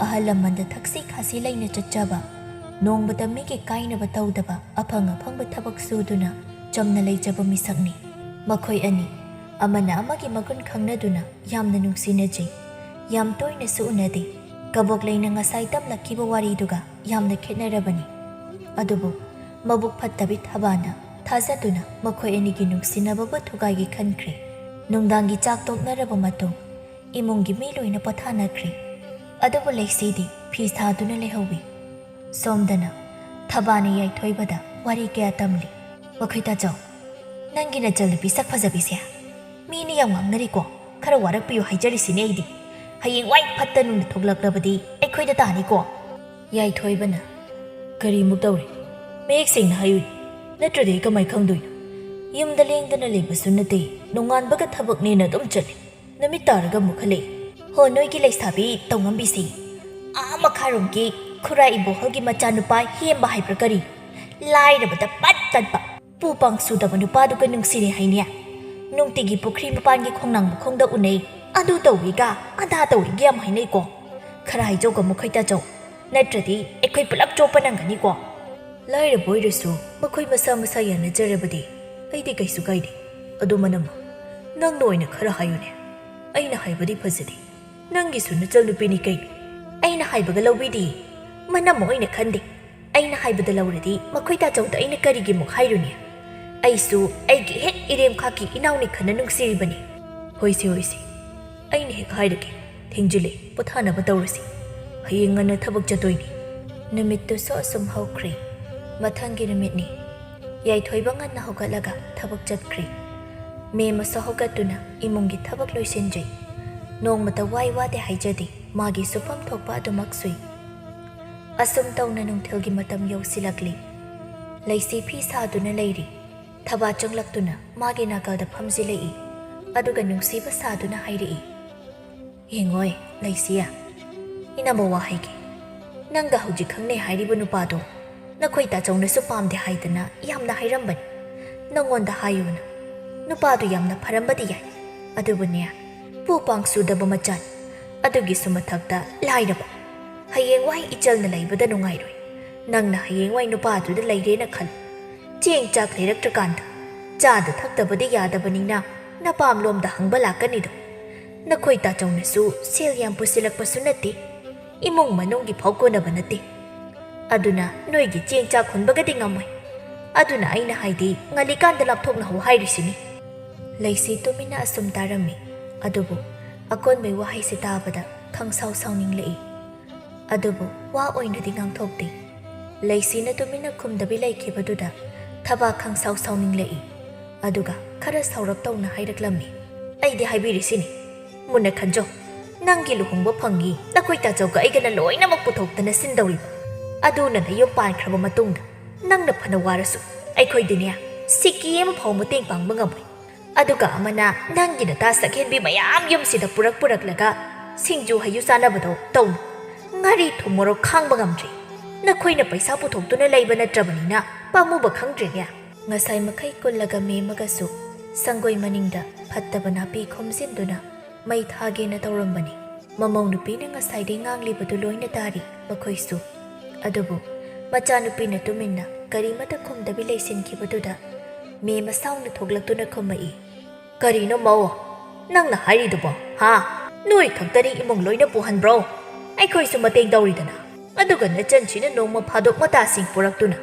ꯑꯍꯜ ꯂꯃꯟꯗ ꯊꯛꯁꯤ ꯈꯥꯁꯤ ꯂꯩꯅ ꯆꯠꯆꯕ, ꯅꯣꯡꯃꯇ ꯃꯤꯒꯤ ꯀꯥꯏꯅꯕ ꯇꯧꯗꯕ, ꯑꯐꯪ ꯑꯐꯪꯕ ꯊꯕꯛ ꯁꯨꯗꯨꯅ ꯆꯝꯅ ꯂꯩꯖꯕ ꯃꯤꯁꯛꯅꯤ꯫ ꯃꯈꯣꯏ ꯑꯅꯤ ꯑꯃꯅ ꯑꯃꯒꯤ ꯃꯒꯨꯟ ꯈꯪꯅꯗꯨꯅ ꯌꯥꯝꯅ ꯅꯨꯡꯁꯤꯅꯖꯩ꯫ ꯌꯥꯝ ꯇꯣꯏꯅꯁꯨ ꯎꯅꯗꯦ꯫ ꯀꯕꯣꯛꯂꯩꯅ ꯉꯁꯥꯏ ꯇꯝꯂꯛꯈꯤꯕ ꯋꯥꯔꯤꯗꯨꯒ ꯌꯥꯝꯅ ꯈꯦꯠꯅꯔꯕꯅꯤ꯫ ꯑꯗꯨꯕꯨ ꯃꯕꯨꯛ ꯐꯠꯇꯕꯤ ꯊꯕꯥꯅ ꯊꯥꯖꯗꯨꯅ ꯃꯈꯣꯏ ꯑꯅꯤꯒꯤ ꯅꯨꯡꯁꯤꯅꯕꯕꯨ ꯊꯨꯒꯥꯏꯒꯦ ꯈꯟꯈ꯭ꯔꯦ꯫ ꯅꯨꯡꯗꯥꯡꯒꯤ ꯆꯥꯛ ꯇꯣꯛꯅꯔꯕ ꯃꯇꯨꯡ ꯏꯃꯨꯡꯒꯤ ꯃꯤ ꯂꯣꯏꯅ ꯄꯣꯊꯥꯅꯈ꯭ꯔꯦ꯫ ꯑꯗꯨꯕꯨ ꯂꯩꯁꯤꯗꯤ ꯐꯤ ꯁꯥꯗꯨꯅ ꯂꯩꯍꯧꯏ꯫ ꯁꯣꯝꯗꯅ ꯊꯕꯥꯅ ꯌꯥꯏꯊꯣꯏꯕꯗ ꯋꯥꯔꯤ ꯀꯌꯥ ꯇꯝꯂꯤ꯫ ꯃꯈꯣꯏ ꯇꯥꯆꯧ, ꯅꯪꯒꯤ ꯅꯆꯜꯅꯨꯄꯤ ꯁꯛ ꯐꯖꯕꯤꯁꯦ ꯃꯤꯅ ꯌꯥꯝ ꯉꯥꯡꯅꯔꯤꯀꯣ꯫ ꯈꯔ ꯋꯥꯔꯛꯄꯤꯌꯨ ꯍꯥꯏꯖꯔꯤꯁꯤꯅꯦ ꯑꯩꯗꯤ꯫ ꯍꯌꯦꯡꯋꯥꯏ ꯐꯠꯇ ꯅꯨꯡꯗ ꯊꯣꯛꯂꯛꯂꯕꯗꯤ ꯑꯩꯈꯣꯏꯗ ꯇꯥꯅꯤꯀꯣ꯫ ꯌꯥꯏꯊꯣꯏꯕꯅ, ꯀꯔꯤꯃꯨꯛ ꯇꯧꯔꯦ? ꯃꯌꯦꯛ ꯁꯦꯡꯅ ꯍꯥꯏꯌꯨꯅꯦ꯫ ꯅꯠꯇ꯭ꯔꯗꯤ ꯑꯩ ꯀꯃꯥꯏ ꯈꯪꯗꯣꯏꯅꯣ? ꯌꯨꯝꯗ ꯂꯦꯡꯗꯅ ꯂꯩꯕꯁꯨ ꯅꯠꯇꯦ, ꯅꯣꯡꯉꯥꯟꯕꯒ ꯊꯕꯛꯅꯦꯅ ꯑꯗꯨꯝ ꯆꯠꯂꯤ꯫ ꯅꯨꯃꯤꯠ ꯇꯥꯔꯒ ꯑꯃꯨꯛ ꯍꯜꯂꯛꯏ꯫ ꯍꯣ, ꯅꯣꯏꯒꯤ ꯂꯩꯁꯥꯕꯤ ꯇꯧꯉꯝꯕꯤꯁꯤ ꯑꯥ ꯃꯈꯥꯔꯣꯝꯒꯤ ꯈꯨꯔꯥ ꯏꯕꯣꯍꯜꯒꯤ ꯃꯆꯥꯅꯨꯄꯥ ꯍꯦꯝꯕ ꯍꯥꯏꯕ꯭ꯔꯥ ꯀꯔꯤ? ꯂꯥꯏꯔꯕꯗ ꯄꯠ ꯇꯠꯄ, ꯄꯨ ꯄꯥꯡ ꯁꯨꯗꯕ ꯅꯨꯄꯥꯗꯨꯒ ꯅꯨꯡꯁꯤꯔꯦ ꯍꯥꯏꯅꯦ꯫ ꯅꯨꯡꯇꯤꯒꯤ ꯄꯨꯈ꯭ꯔꯤ ꯃꯄꯥꯟꯒꯤ ꯈꯣꯡꯅꯥꯡ ꯃꯈꯣꯡꯗ ꯎꯅꯩ, ꯑꯗꯨ ꯇꯧꯏꯒ ꯑꯗꯥ ꯇꯧꯏꯒ ꯌꯥꯝ ꯍꯥꯏꯅꯩꯀꯣ꯫ ꯈꯔ ꯍꯥꯏꯖꯧꯒ ꯃꯈꯣꯏ ꯇꯥꯆꯧ, ꯅꯠꯇ꯭ꯔꯗꯤ ꯑꯩꯈꯣꯏ ꯄꯨꯂꯞ ꯆꯣꯞꯄ ꯅꯪꯒꯅꯤꯀꯣ꯫ ꯂꯥꯏꯔꯕ ꯑꯣꯏꯔꯁꯨ ꯃꯈꯣꯏ ꯃꯁꯥ ꯃꯁꯥ ꯌꯥꯅꯖꯔꯕꯗꯤ ꯑꯩꯗꯤ ꯀꯩꯁꯨ ꯀꯥꯏꯗꯦ꯫ ꯑꯗꯨ ꯃꯅꯝꯃ, ꯅꯪꯅ ꯑꯣꯏꯅ ꯈꯔ ꯍꯥꯏꯌꯨꯅꯦ꯫ ꯑꯩꯅ ꯍꯥꯏꯕꯗꯤ ꯐꯖꯗꯦ, ꯅꯪꯒꯤꯁꯨ ꯅꯆꯜꯅꯨꯄꯤꯅꯤ ꯀꯩꯅꯣ꯫ ꯑꯩꯅ ꯍꯥꯏꯕꯒ ꯂꯧꯕꯤꯗꯦ꯫ ꯃꯅꯝꯃ ꯑꯣꯏꯅ ꯈꯟꯗꯦ꯫ ꯑꯩꯅ ꯍꯥꯏꯕꯗ ꯂꯧꯔꯗꯤ ꯃꯈꯣꯏ ꯇꯥꯆꯧꯗ ꯑꯩꯅ ꯀꯔꯤꯒꯤ ꯑꯃꯨꯛ ꯍꯥꯏꯔꯨꯅꯤ? ꯑꯩꯁꯨ ꯑꯩꯒꯤ ꯍꯦꯛ ꯏꯔꯦꯝꯈꯥꯛꯀꯤ ꯏꯅꯥꯎꯅꯤ ꯈꯟꯅ ꯅꯨꯡꯁꯤꯔꯤꯕꯅꯤ꯫ ꯍꯣꯏꯁꯦ, ꯍꯣꯏꯁꯦ, ꯑꯩꯅ ꯍꯦꯛ ꯍꯥꯏꯔꯒꯦ꯫ ꯊꯦꯡꯖꯤꯜꯂꯦ, ꯄꯣꯊꯥꯅꯕ ꯇꯧꯔꯁꯤ꯫ ꯍꯌꯦꯡ ꯉꯟꯅ ꯊꯕꯛ ꯆꯠꯇꯣꯏꯅꯤ꯫ ꯅꯨꯃꯤꯠꯇꯨꯁꯨ ꯑꯁꯨꯝ ꯍꯧꯈ꯭ꯔꯦ꯫ ꯃꯊꯪꯒꯤ ꯅꯨꯃꯤꯠꯅꯤ꯫ ꯌꯥꯏꯊꯣꯏꯕ ꯉꯟꯅ ꯍꯧꯒꯠꯂꯒ ꯊꯕꯛ ꯆꯠꯈ꯭ꯔꯦ꯫ ꯃꯦꯝꯃꯁꯨ ꯍꯧꯒꯠꯇꯨꯅ ꯏꯃꯨꯡꯒꯤ ꯊꯕꯛ ꯂꯣꯏꯁꯤꯟꯖꯩ꯫ ꯅꯣꯡꯃꯇ ꯋꯥꯏ ꯋꯥꯗꯦ ꯍꯥꯏꯖꯗꯦ, ꯃꯥꯒꯤ ꯁꯨꯐꯝ ꯊꯣꯛꯄ ꯑꯗꯨꯃꯛ ꯁꯨꯏ꯫ ꯑꯁꯨꯝ ꯇꯧꯅ ꯅꯨꯡꯊꯤꯜꯒꯤ ꯃꯇꯝ ꯌꯧꯁꯤꯜꯂꯛꯂꯤ꯫ ꯂꯩꯁꯤ ꯐꯤ ꯁꯥꯗꯨꯅ ꯂꯩꯔꯤ꯫ ꯊꯕꯥ ꯆꯪꯂꯛꯇꯨꯅ ꯃꯥꯒꯤ ꯅꯥꯀꯜꯗ ꯐꯝꯖꯤꯜꯂꯛꯏ꯫ ꯑꯗꯨꯒ ꯅꯨꯡꯁꯤꯕ ꯁꯥꯗꯨꯅ ꯍꯥꯏꯔꯛꯏ, "ꯌꯦꯡꯉꯣꯏ, ꯂꯩꯁꯤꯌꯥ, ꯏꯅꯝꯃ ꯋꯥ ꯍꯥꯏꯒꯦ꯫ ꯅꯪꯒ ꯍꯧꯖꯤꯛ ꯈꯪꯅꯩ ꯍꯥꯏꯔꯤꯕ ꯅꯨꯄꯥꯗꯣ ꯅꯈꯣꯏ ꯇꯥꯆꯧꯅꯁꯨ ꯄꯥꯝꯗꯦ ꯍꯥꯏꯗꯅ ꯌꯥꯝꯅ ꯍꯥꯏꯔꯝꯕꯅꯤ꯫ ꯅꯪꯉꯣꯟꯗ ꯍꯥꯏꯌꯨꯅ꯫ ꯅꯨꯄꯥꯗꯨ ꯌꯥꯝꯅ ꯐꯔꯝꯕꯗꯤ ꯌꯥꯏ, ꯑꯗꯨꯕꯨꯅꯦ, ꯄꯨ ꯄꯥꯡ ꯁꯨꯗꯕ ꯃꯆꯥꯅꯤ꯫ ꯑꯗꯨꯒꯤꯁꯨ ꯃꯊꯛꯇ ꯂꯥꯏꯔꯕ꯫ ꯍꯌꯦꯡꯋꯥꯏ ꯏꯆꯜꯅ ꯂꯩꯕꯗ ꯅꯨꯡꯉꯥꯏꯔꯣꯏ꯫ ꯅꯪꯅ ꯍꯌꯦꯡꯋꯥꯏ ꯅꯨꯄꯥꯗꯨꯗ ꯂꯩꯔꯦꯅ ꯈꯜꯂꯨ꯫ ꯆꯦꯡ ꯆꯥꯛ ꯂꯩꯔꯛꯇ꯭ꯔꯀꯥꯟꯗ ꯆꯥꯗ ꯊꯛꯇꯕꯗꯤ ꯌꯥꯗꯕꯅꯤꯅ ꯅꯄꯥꯝꯂꯣꯝꯗ ꯍꯪꯕ ꯂꯥꯛꯀꯅꯤꯗꯣ꯫ ꯅꯈꯣꯏ ꯇꯥꯆꯧꯅꯁꯨ ꯁꯦꯜ ꯌꯥꯝ ꯄꯨꯁꯤꯜꯂꯛꯄꯁꯨ ꯅꯠꯇꯦ, ꯏꯃꯨꯡ ꯃꯅꯨꯡꯒꯤ ꯐꯥꯎ ꯀꯣꯟꯅꯕ ꯅꯠꯇꯦ꯫ ꯑꯗꯨꯅ ꯅꯣꯏꯒꯤ ꯆꯦꯡ ꯆꯥꯛ ꯍꯨꯟꯕꯒꯗꯤ ꯉꯝꯃꯣꯏ꯫ ꯑꯗꯨꯅ ꯑꯩꯅ ꯍꯥꯏꯗꯤ ꯉꯜꯂꯤꯀꯥꯟꯗ ꯂꯥꯞꯊꯣꯛꯅꯍꯧ ꯍꯥꯏꯔꯤꯁꯤꯅꯤ꯫" ꯂꯩꯁꯤ ꯇꯨꯃꯤꯟꯅ ꯑꯁꯨꯝ ꯇꯥꯔꯝꯃꯤ꯫ ꯑꯗꯨꯕꯨ ꯑꯀꯣꯟꯕꯩ ꯋꯥꯍꯩꯁꯤ ꯇꯥꯕꯗ ꯈꯪꯁꯥꯎ ꯁꯥꯎꯅꯤꯡꯂꯛꯏ꯫ ꯑꯗꯨꯕꯨ ꯋꯥ ꯑꯣꯏꯅꯗꯤ ꯉꯥꯡꯊꯣꯛꯇꯦ꯫ ꯂꯩꯁꯤꯅ ꯇꯨꯃꯤꯟꯅ ꯈꯨꯝꯗꯕꯤ ꯂꯩꯈꯤꯕꯗꯨꯗ ꯊꯕꯥ ꯈꯪꯁꯥꯎ ꯁꯥꯎꯅꯤꯡꯂꯛꯏ꯫ ꯑꯗꯨꯒ ꯈꯔ ꯁꯥꯎꯔꯞ ꯇꯧꯅ ꯍꯥꯏꯔꯛꯂꯝꯃꯤ, "ꯑꯩꯗꯤ ꯍꯥꯏꯕꯤꯔꯤꯁꯤꯅꯤ, ꯃꯨꯟꯅ ꯈꯟꯖꯧ꯫ ꯅꯪꯒꯤ ꯂꯨꯍꯣꯡꯕ ꯐꯪꯉꯤ, ꯅꯈꯣꯏ ꯇꯥꯆꯧꯒ ꯑꯩꯒꯅ ꯂꯣꯏꯅꯃꯛ ꯄꯨꯊꯣꯛꯇꯅ ꯁꯤꯟꯗꯧꯔꯤꯕ꯫ ꯑꯗꯨꯅ ꯅꯌꯨꯝ ꯄꯥꯟꯈ꯭ꯔꯕ ꯃꯇꯨꯡꯗ ꯅꯪꯅ ꯐꯅ ꯋꯥꯔꯁꯨ ꯑꯩꯈꯣꯏꯗꯤꯅꯦ, ꯁꯤꯀꯤ ꯑꯃ ꯐꯥꯎ ꯃꯇꯦꯡ ꯄꯥꯡꯕ ꯉꯝꯃꯣꯏ꯫ ꯑꯗꯨꯒ ꯑꯃꯅ ꯅꯪꯒꯤ ꯅꯇꯥ ꯁꯛꯍꯦꯟꯕꯤ ꯃꯌꯥꯝ ꯌꯨꯝꯁꯤꯗ ꯄꯨꯔꯛ ꯄꯨꯔꯛꯂꯒ ꯁꯤꯡꯖꯨ ꯍꯩꯌꯨ ꯆꯥꯅꯕꯗꯣ ꯇꯧꯅꯨ꯫ ꯉꯥꯔꯤ ꯊꯨꯝ ꯃꯣꯔꯣꯛ ꯈꯥꯡꯕ ꯉꯝꯗ꯭ꯔꯦ꯫ ꯅꯈꯣꯏꯅ ꯄꯩꯁꯥ ꯄꯨꯊꯣꯛꯇꯨꯅ ꯂꯩꯕ ꯅꯠꯇ꯭ꯔꯕꯅꯤꯅ ꯄꯥꯝꯃꯨꯕ ꯈꯪꯗ꯭ꯔꯦꯅꯦ꯫" ꯉꯁꯥꯏ ꯃꯈꯩ ꯀꯨꯜꯂꯒ ꯃꯦꯝꯃꯒꯁꯨ ꯁꯪꯒꯣꯏ ꯃꯅꯤꯡꯗ ꯐꯠꯇꯕ ꯅꯥꯄꯤ ꯈꯣꯝꯖꯤꯟꯗꯨꯅ ꯃꯩ ꯊꯥꯒꯦꯅ ꯇꯧꯔꯝꯕꯅꯤ꯫ ꯃꯃꯧ ꯅꯨꯄꯤꯅ ꯉꯁꯥꯏꯗꯩ ꯉꯥꯡꯂꯤꯕꯗꯨ ꯂꯣꯏꯅ ꯇꯥꯔꯤ ꯃꯈꯣꯏꯁꯨ꯫ ꯑꯗꯨꯕꯨ ꯃꯆꯥꯅꯨꯄꯤꯅ ꯇꯨꯃꯤꯟꯅ ꯀꯔꯤꯃꯇ ꯈꯨꯝꯗꯕꯤ ꯂꯩꯁꯤꯟꯈꯤꯕꯗꯨꯗ ꯃꯦꯝ ꯃꯁꯥꯎꯅ ꯊꯣꯛꯂꯛꯇꯨꯅ ꯈꯨꯝꯃꯛꯏ, "ꯀꯔꯤꯅꯣ ꯃꯧ? ꯅꯪꯅ ꯍꯥꯏꯔꯤꯗꯨꯕꯣ? ꯍꯥ? ꯅꯣꯏ ꯈꯛꯇꯅꯤ ꯏꯃꯨꯡ ꯂꯣꯏꯅ ꯄꯨꯍꯟꯕ꯭ꯔꯣ? ꯑꯩꯈꯣꯏꯁꯨ ꯃꯇꯦꯡ ꯇꯧꯔꯤꯗꯅ꯫ ꯑꯗꯨꯒ ꯅꯆꯟꯁꯤꯅ ꯅꯣꯡꯃ ꯐꯥꯗꯣꯛ ꯃꯇꯥꯁꯤꯡ ꯄꯨꯔꯛꯇꯨꯅ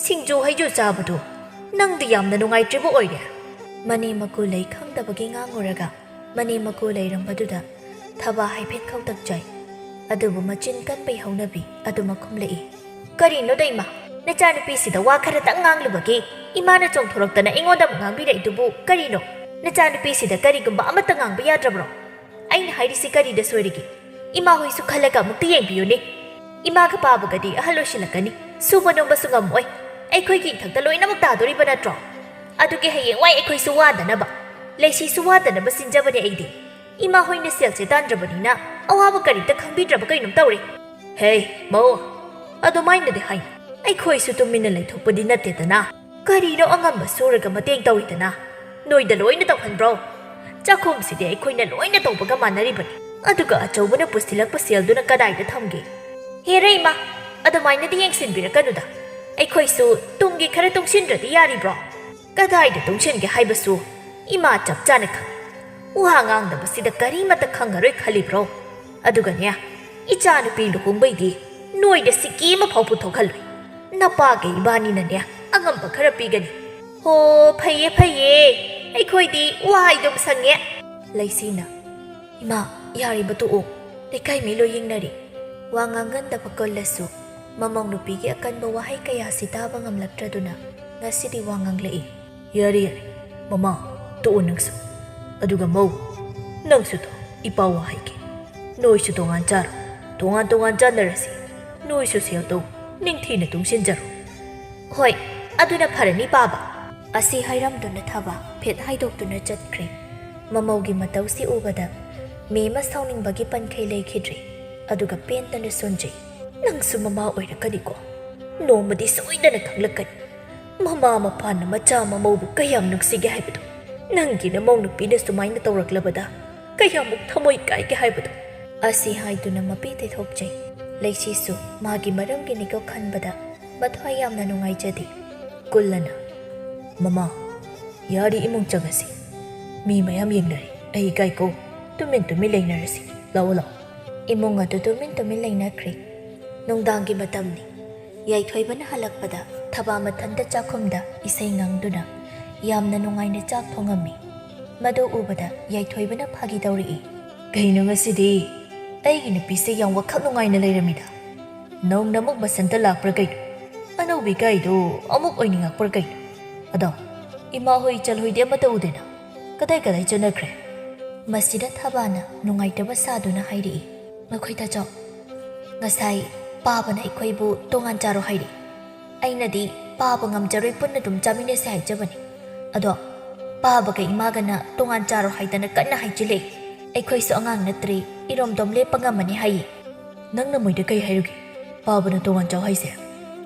ꯁꯤꯡꯖꯨ ꯍꯩꯖꯨ ꯆꯥꯕꯗꯨ ꯅꯪꯗꯤ ꯌꯥꯝꯅ ꯅꯨꯡꯉꯥꯏꯇ꯭ꯔꯤꯕ ꯑꯣꯏꯔꯦ?" ꯃꯅꯦꯝ ꯃꯀꯨ ꯂꯩ ꯈꯪꯗꯕꯒꯤ ꯉꯥꯡꯉꯨꯔꯒ ꯃꯅꯦꯝ ꯃꯀꯨ ꯂꯩꯔꯝꯕꯗꯨꯗ ꯊꯕꯥ ꯍꯥꯏꯐꯦꯠ ꯈꯧꯇꯛ ꯆꯥꯏ꯫ ꯑꯗꯨꯕꯨ ꯃꯆꯤꯟ ꯀꯟꯕꯩ ꯍꯧꯅꯕꯤ ꯑꯗꯨꯃꯛ ꯈꯨꯝꯂꯛꯏ, "ꯀꯔꯤꯅꯣꯗ ꯏꯃꯥ, ꯅꯆꯥꯅꯨꯄꯤꯁꯤꯗ ꯋꯥ ꯈꯔꯇꯪ ꯉꯥꯡꯂꯨꯕꯒꯤ ꯏꯃꯥꯅ ꯆꯣꯡꯊꯣꯔꯛꯇꯅ ꯑꯩꯉꯣꯟꯗ ꯑꯃꯨꯛ ꯉꯥꯡꯕꯤꯔꯛꯏꯗꯨꯕꯨ ꯀꯔꯤꯅꯣ? ꯅꯆꯥꯅꯨꯄꯤꯁꯤꯗ ꯀꯔꯤꯒꯨꯝꯕ ꯑꯃꯠꯇ ꯉꯥꯡꯕ ꯌꯥꯗ꯭ꯔꯕ꯭ꯔꯣ? ꯑꯩꯅ ꯍꯥꯏꯔꯤꯁꯤ ꯀꯔꯤꯗ ꯁꯣꯏꯔꯤꯒꯦ? ꯏꯃꯥ ꯍꯣꯏꯁꯨ ꯈꯜꯂꯒ ꯑꯃꯨꯛꯇ ꯌꯦꯡꯕꯤꯌꯨꯅꯦ꯫ ꯏꯃꯥꯒ ꯄꯥꯕꯒꯗꯤ ꯑꯍꯜ ꯑꯣꯏꯁꯤꯜꯂꯛꯀꯅꯤ, ꯁꯨꯕ ꯅꯣꯝꯕꯁꯨ ꯉꯝꯃꯣꯏ꯫ ꯑꯩꯈꯣꯏꯒꯤ ꯏꯊꯛꯇ ꯂꯣꯏꯅꯃꯛ ꯇꯥꯗꯣꯔꯤꯕ ꯅꯠꯇ꯭ꯔꯣ? ꯑꯗꯨꯒꯤ ꯍꯌꯦꯡꯋꯥꯏ ꯑꯩꯈꯣꯏꯁꯨ ꯋꯥꯗꯅꯕ, ꯂꯩꯁꯤꯁꯨ ꯋꯥꯗꯅꯕ ꯁꯤꯟꯖꯕꯅꯦ ꯑꯩꯗꯤ꯫ ꯏꯃꯥ ꯍꯣꯏꯅ ꯁꯦꯜꯁꯦ ꯇꯥꯟꯗ꯭ꯔꯕꯅꯤꯅ ꯑꯋꯥꯕ ꯀꯔꯤꯝꯇ ꯈꯪꯕꯤꯗ꯭ꯔꯕ ꯀꯩꯅꯣꯝ ꯇꯧꯔꯦ꯫" "ꯍꯦ, ꯃꯧ, ꯑꯗꯨꯃꯥꯏꯅꯗꯤ ꯍꯥꯏꯅꯨ꯫ ꯑꯩꯈꯣꯏꯁꯨ ꯇꯨꯃꯤꯟꯅ ꯂꯩꯊꯣꯛꯄꯗꯤ ꯅꯠꯇꯦꯗꯅ꯫ ꯀꯔꯤꯅꯣ ꯑꯉꯝꯕ ꯁꯨꯔꯒ ꯃꯇꯦꯡ ꯇꯧꯔꯤꯗꯅ? ꯅꯣꯏꯗ ꯂꯣꯏꯅ ꯇꯧꯍꯟꯕ꯭ꯔꯣ? ꯆꯥꯛꯈꯨꯝꯁꯤꯗꯤ ꯑꯩꯈꯣꯏꯅ ꯂꯣꯏꯅ ꯇꯧꯕꯒ ꯃꯥꯟꯅꯔꯤꯕꯅꯤ꯫ ꯑꯗꯨꯒ ꯑꯆꯧꯕꯅ ꯄꯨꯁꯤꯜꯂꯛꯄ ꯁꯦꯜꯗꯨꯅ ꯀꯗꯥꯏꯗ ꯊꯝꯒꯦ?" "ꯍꯦꯔꯦ ꯏꯃꯥ, ꯑꯗꯨꯃꯥꯏꯅꯗꯤ ꯌꯦꯡꯁꯤꯟꯕꯤꯔꯛꯀꯅꯨꯗ꯫ ꯑꯩꯈꯣꯏꯁꯨ ꯇꯨꯡꯒꯤ ꯈꯔ ꯇꯨꯡꯁꯤꯟꯗ꯭ꯔꯗꯤ ꯌꯥꯔꯤꯕ꯭ꯔꯣ?" "ꯀꯗꯥꯏꯗ ꯇꯨꯡꯁꯤꯟꯒꯦ ꯍꯥꯏꯕꯁꯨ ꯏꯃꯥ ꯆꯞ ꯆꯥꯅ ꯈꯪꯏ꯫ ꯋꯥ ꯉꯥꯡꯗꯕꯁꯤꯗ ꯀꯔꯤꯃꯠꯇ ꯈꯪꯉꯔꯣꯏ ꯈꯜꯂꯤꯕ꯭ꯔꯣ? ꯑꯗꯨꯒꯅꯦ, ꯏꯆꯥꯅꯨꯄꯤ ꯂꯨꯍꯣꯡꯕꯩꯗꯤ ꯅꯣꯏꯗ ꯁꯤꯀꯤ ꯑꯃꯐꯥꯎ ꯄꯨꯊꯣꯛꯍꯜꯂꯣꯏ꯫ ꯅꯄꯥꯒ ꯏꯕꯥꯅꯤꯅꯅꯦ, ꯑꯉꯝꯕ ꯈꯔ ꯄꯤꯒꯅꯤ꯫" "ꯍꯣ, ꯐꯩꯌꯦ, ꯐꯩꯌꯦ꯫ ꯑꯩꯈꯣꯏꯗꯤ ꯋꯥ ꯍꯥꯏꯗꯨꯝ ꯁꯪꯉꯦ꯫" ꯂꯩꯁꯤꯅ, "ꯏꯃꯥ, ꯌꯥꯔꯤꯕ ꯇꯣꯛꯑꯣ꯫ ꯂꯩꯀꯥꯏ ꯃꯤ ꯂꯣꯏ ꯌꯦꯡꯅꯔꯤ꯫" ꯋꯥ ꯉꯥꯡꯒꯟꯗꯕ ꯀꯜꯂꯁꯨ ꯃꯃꯧ ꯅꯨꯄꯤꯒꯤ ꯑꯀꯟꯕ ꯋꯥꯍꯩ ꯀꯌꯥꯁꯤ ꯇꯥꯕ ꯉꯝꯂꯛꯇ꯭ꯔꯗꯨꯅ ꯉꯁꯤꯗꯤ ꯋꯥ ꯉꯥꯡꯂꯛꯏ꯫ "ꯌꯥꯔꯦ, ꯌꯥꯔꯦ꯫ ꯃꯃꯥ, ꯇꯣꯛꯑꯣ ꯅꯪꯁꯨ꯫ ꯑꯗꯨꯒ ꯃꯧ, ꯅꯪꯁꯨ ꯇꯣꯛꯑꯣ, ꯏꯄꯥ ꯋꯥ ꯍꯥꯏꯒꯦ꯫ ꯅꯣꯏꯁꯨ ꯇꯣꯉꯥꯟ ꯆꯥꯔꯣ, ꯇꯣꯉꯥꯟ ꯇꯣꯉꯥꯟ ꯆꯥꯅꯔꯁꯤ꯫ ꯅꯣꯏꯁꯨ ꯁꯦꯜꯗꯣ ꯅꯤꯡꯊꯤꯅ ꯇꯨꯡꯁꯤꯟꯖꯔꯣ꯫" "ꯍꯣꯏ, ꯑꯗꯨꯅ ꯐꯔꯅꯤ ꯄꯥꯕ꯫" ꯑꯁꯤ ꯍꯥꯏꯔꯝꯗꯨꯅ ꯊꯕ ꯐꯦꯠ ꯍꯥꯏꯗꯣꯛꯇꯨꯅ ꯆꯠꯈ꯭ꯔꯦ꯫ ꯃꯃꯧꯒꯤ ꯃꯇꯧꯁꯤ ꯎꯕꯗ ꯃꯦꯝꯃ ꯁꯥꯎꯅꯤꯡꯕꯒꯤ ꯄꯟꯈꯩ ꯂꯩꯈꯤꯗ꯭ꯔꯦ꯫ ꯑꯗꯨꯒ ꯄꯦꯟꯗꯅ ꯁꯣꯟꯖꯩ꯫ "ꯅꯪꯁꯨ ꯃꯃꯥ ꯑꯣꯏꯔꯛꯀꯅꯤꯀꯣ꯫ ꯅꯣꯡꯃꯗꯤ ꯁꯣꯏꯗꯅ ꯈꯪꯂꯛꯀꯅꯤ꯫ ꯃꯃꯥ ꯃꯄꯥꯅ ꯃꯆꯥ ꯃꯃꯧꯕꯨ ꯀꯌꯥꯝ ꯅꯨꯡꯁꯤꯒꯦ ꯍꯥꯏꯕꯗꯣ꯫ "ꯅꯪꯒꯤ ꯅꯃꯧ ꯅꯨꯄꯤꯅ ꯁꯨꯃꯥꯏꯅ ꯇꯧꯔꯛꯂꯕꯗ ꯀꯌꯥꯃꯨꯛ ꯊꯃꯣꯏ ꯀꯥꯏꯒꯦ ꯍꯥꯏꯕꯗꯣ!" ꯑꯁꯤ ꯍꯥꯏꯗꯨꯅ ꯃꯄꯤ ꯇꯩꯊꯣꯛꯆꯩ꯫ ꯂꯩꯁꯤꯁꯨ ꯃꯥꯒꯤ ꯃꯔꯝꯒꯤꯅꯤꯀꯣ ꯈꯟꯕꯗ ꯃꯊ꯭ꯋꯥꯏ ꯌꯥꯝꯅ ꯅꯨꯡꯉꯥꯏꯖꯗꯦ꯫ ꯀꯨꯜꯂꯅ, "ꯃꯃꯥ, ꯌꯥꯔꯦ, ꯏꯃꯨꯡ ꯆꯪꯉꯁꯤ꯫ ꯃꯤ ꯃꯌꯥꯝ ꯌꯦꯡꯅꯔꯤ꯫ ꯑꯩ ꯏꯀꯥꯏꯀꯣ꯫ ꯇꯨꯃꯤꯟ ꯇꯨꯃꯤꯟ ꯂꯩꯅꯔꯁꯤ꯫ ꯂꯥꯛꯑꯣ, ꯂꯥꯛꯑꯣ꯫" ꯏꯃꯨꯡ ꯑꯗꯨ ꯇꯨꯃꯤꯟ ꯇꯨꯃꯤꯟ ꯂꯩꯅꯈ꯭ꯔꯦ꯫ ꯅꯨꯡꯗꯥꯡꯒꯤ ꯃꯇꯝꯅꯤ꯫ ꯌꯥꯏꯊꯣꯏꯕꯅ ꯍꯜꯂꯛꯄꯗ ꯊꯕꯥ ꯃꯊꯟꯇ ꯆꯥꯛꯈꯨꯝꯗ ꯏꯁꯩ ꯉꯪꯗꯨꯅ ꯌꯥꯝꯅ ꯅꯨꯡꯉꯥꯏꯅ ꯆꯥꯛ ꯊꯣꯡꯉꯝꯃꯤ꯫ ꯃꯗꯨ ꯎꯕꯗ ꯌꯥꯏꯊꯣꯏꯕꯅ ꯐꯥꯒꯤ ꯇꯧꯔꯛꯏ꯫ "ꯀꯩꯅꯣ ꯉꯁꯤꯗꯤ ꯑꯩꯒꯤ ꯅꯨꯄꯤꯁꯦ ꯌꯥꯝ ꯋꯥꯈꯜ ꯅꯨꯡꯉꯥꯏꯅ ꯂꯩꯔꯝꯃꯤꯗ? ꯅꯧꯅ ꯑꯃꯨꯛ ꯕꯁꯟꯇ ꯂꯥꯛꯄ꯭ꯔꯥ ꯀꯩꯅꯣ? ꯑꯅꯧꯕꯤ ꯀꯥꯏꯗꯣ ꯑꯃꯨꯛ ꯑꯣꯏꯅꯤꯡꯉꯛꯄ꯭ꯔꯥ ꯀꯩꯅꯣ? ꯑꯗꯣ ꯏꯃꯥ ꯍꯣꯏ, ꯏꯆꯜ ꯍꯣꯏꯗꯤ ꯑꯃꯠꯇ ꯎꯗꯦꯅ꯫ ꯀꯗꯥꯏ ꯀꯗꯥꯏ ꯆꯠꯅꯈ꯭ꯔꯦ?" ꯃꯁꯤꯗ ꯊꯕꯥꯅ ꯅꯨꯡꯉꯥꯏꯇꯕ ꯁꯥꯗꯨꯅ ꯍꯥꯏꯔꯛꯏ꯫ "ꯃꯈꯣꯏ ꯇꯥꯆꯧ, ꯉꯁꯥꯏ ꯄꯥꯕꯅ ꯑꯩꯈꯣꯏꯕꯨ ꯇꯣꯉꯥꯟ ꯆꯥꯔꯣ ꯍꯥꯏꯔꯛꯏ꯫ ꯑꯩꯅꯗꯤ ꯄꯥꯕ ꯉꯝꯖꯔꯣꯏ, ꯄꯨꯟꯅ ꯑꯗꯨꯝ ꯆꯥꯃꯤꯟꯅꯁꯦ ꯍꯥꯏꯖꯕꯅꯤ꯫ ꯑꯗꯣ ꯄꯥꯕꯒ ꯏꯃꯥꯒꯅ ꯇꯣꯉꯥꯟ ꯆꯥꯔꯣ ꯍꯥꯏꯗꯅ ꯀꯟꯅ ꯍꯥꯏꯖꯤꯜꯂꯛꯏ꯫ ꯑꯩꯈꯣꯏꯁꯨ ꯑꯉꯥꯡ ꯅꯠꯇ꯭ꯔꯦ, ꯏꯔꯣꯝꯗꯣꯝ ꯂꯦꯞꯄ ꯉꯝꯃꯅꯤ ꯍꯥꯏꯌꯦ꯫" "ꯅꯪꯅ ꯃꯣꯏꯗ ꯀꯩ ꯍꯥꯏꯔꯨꯒꯦ? ꯄꯥꯕꯅ ꯇꯣꯉꯥꯟ ꯆꯥꯎ ꯍꯥꯏꯁꯦ?"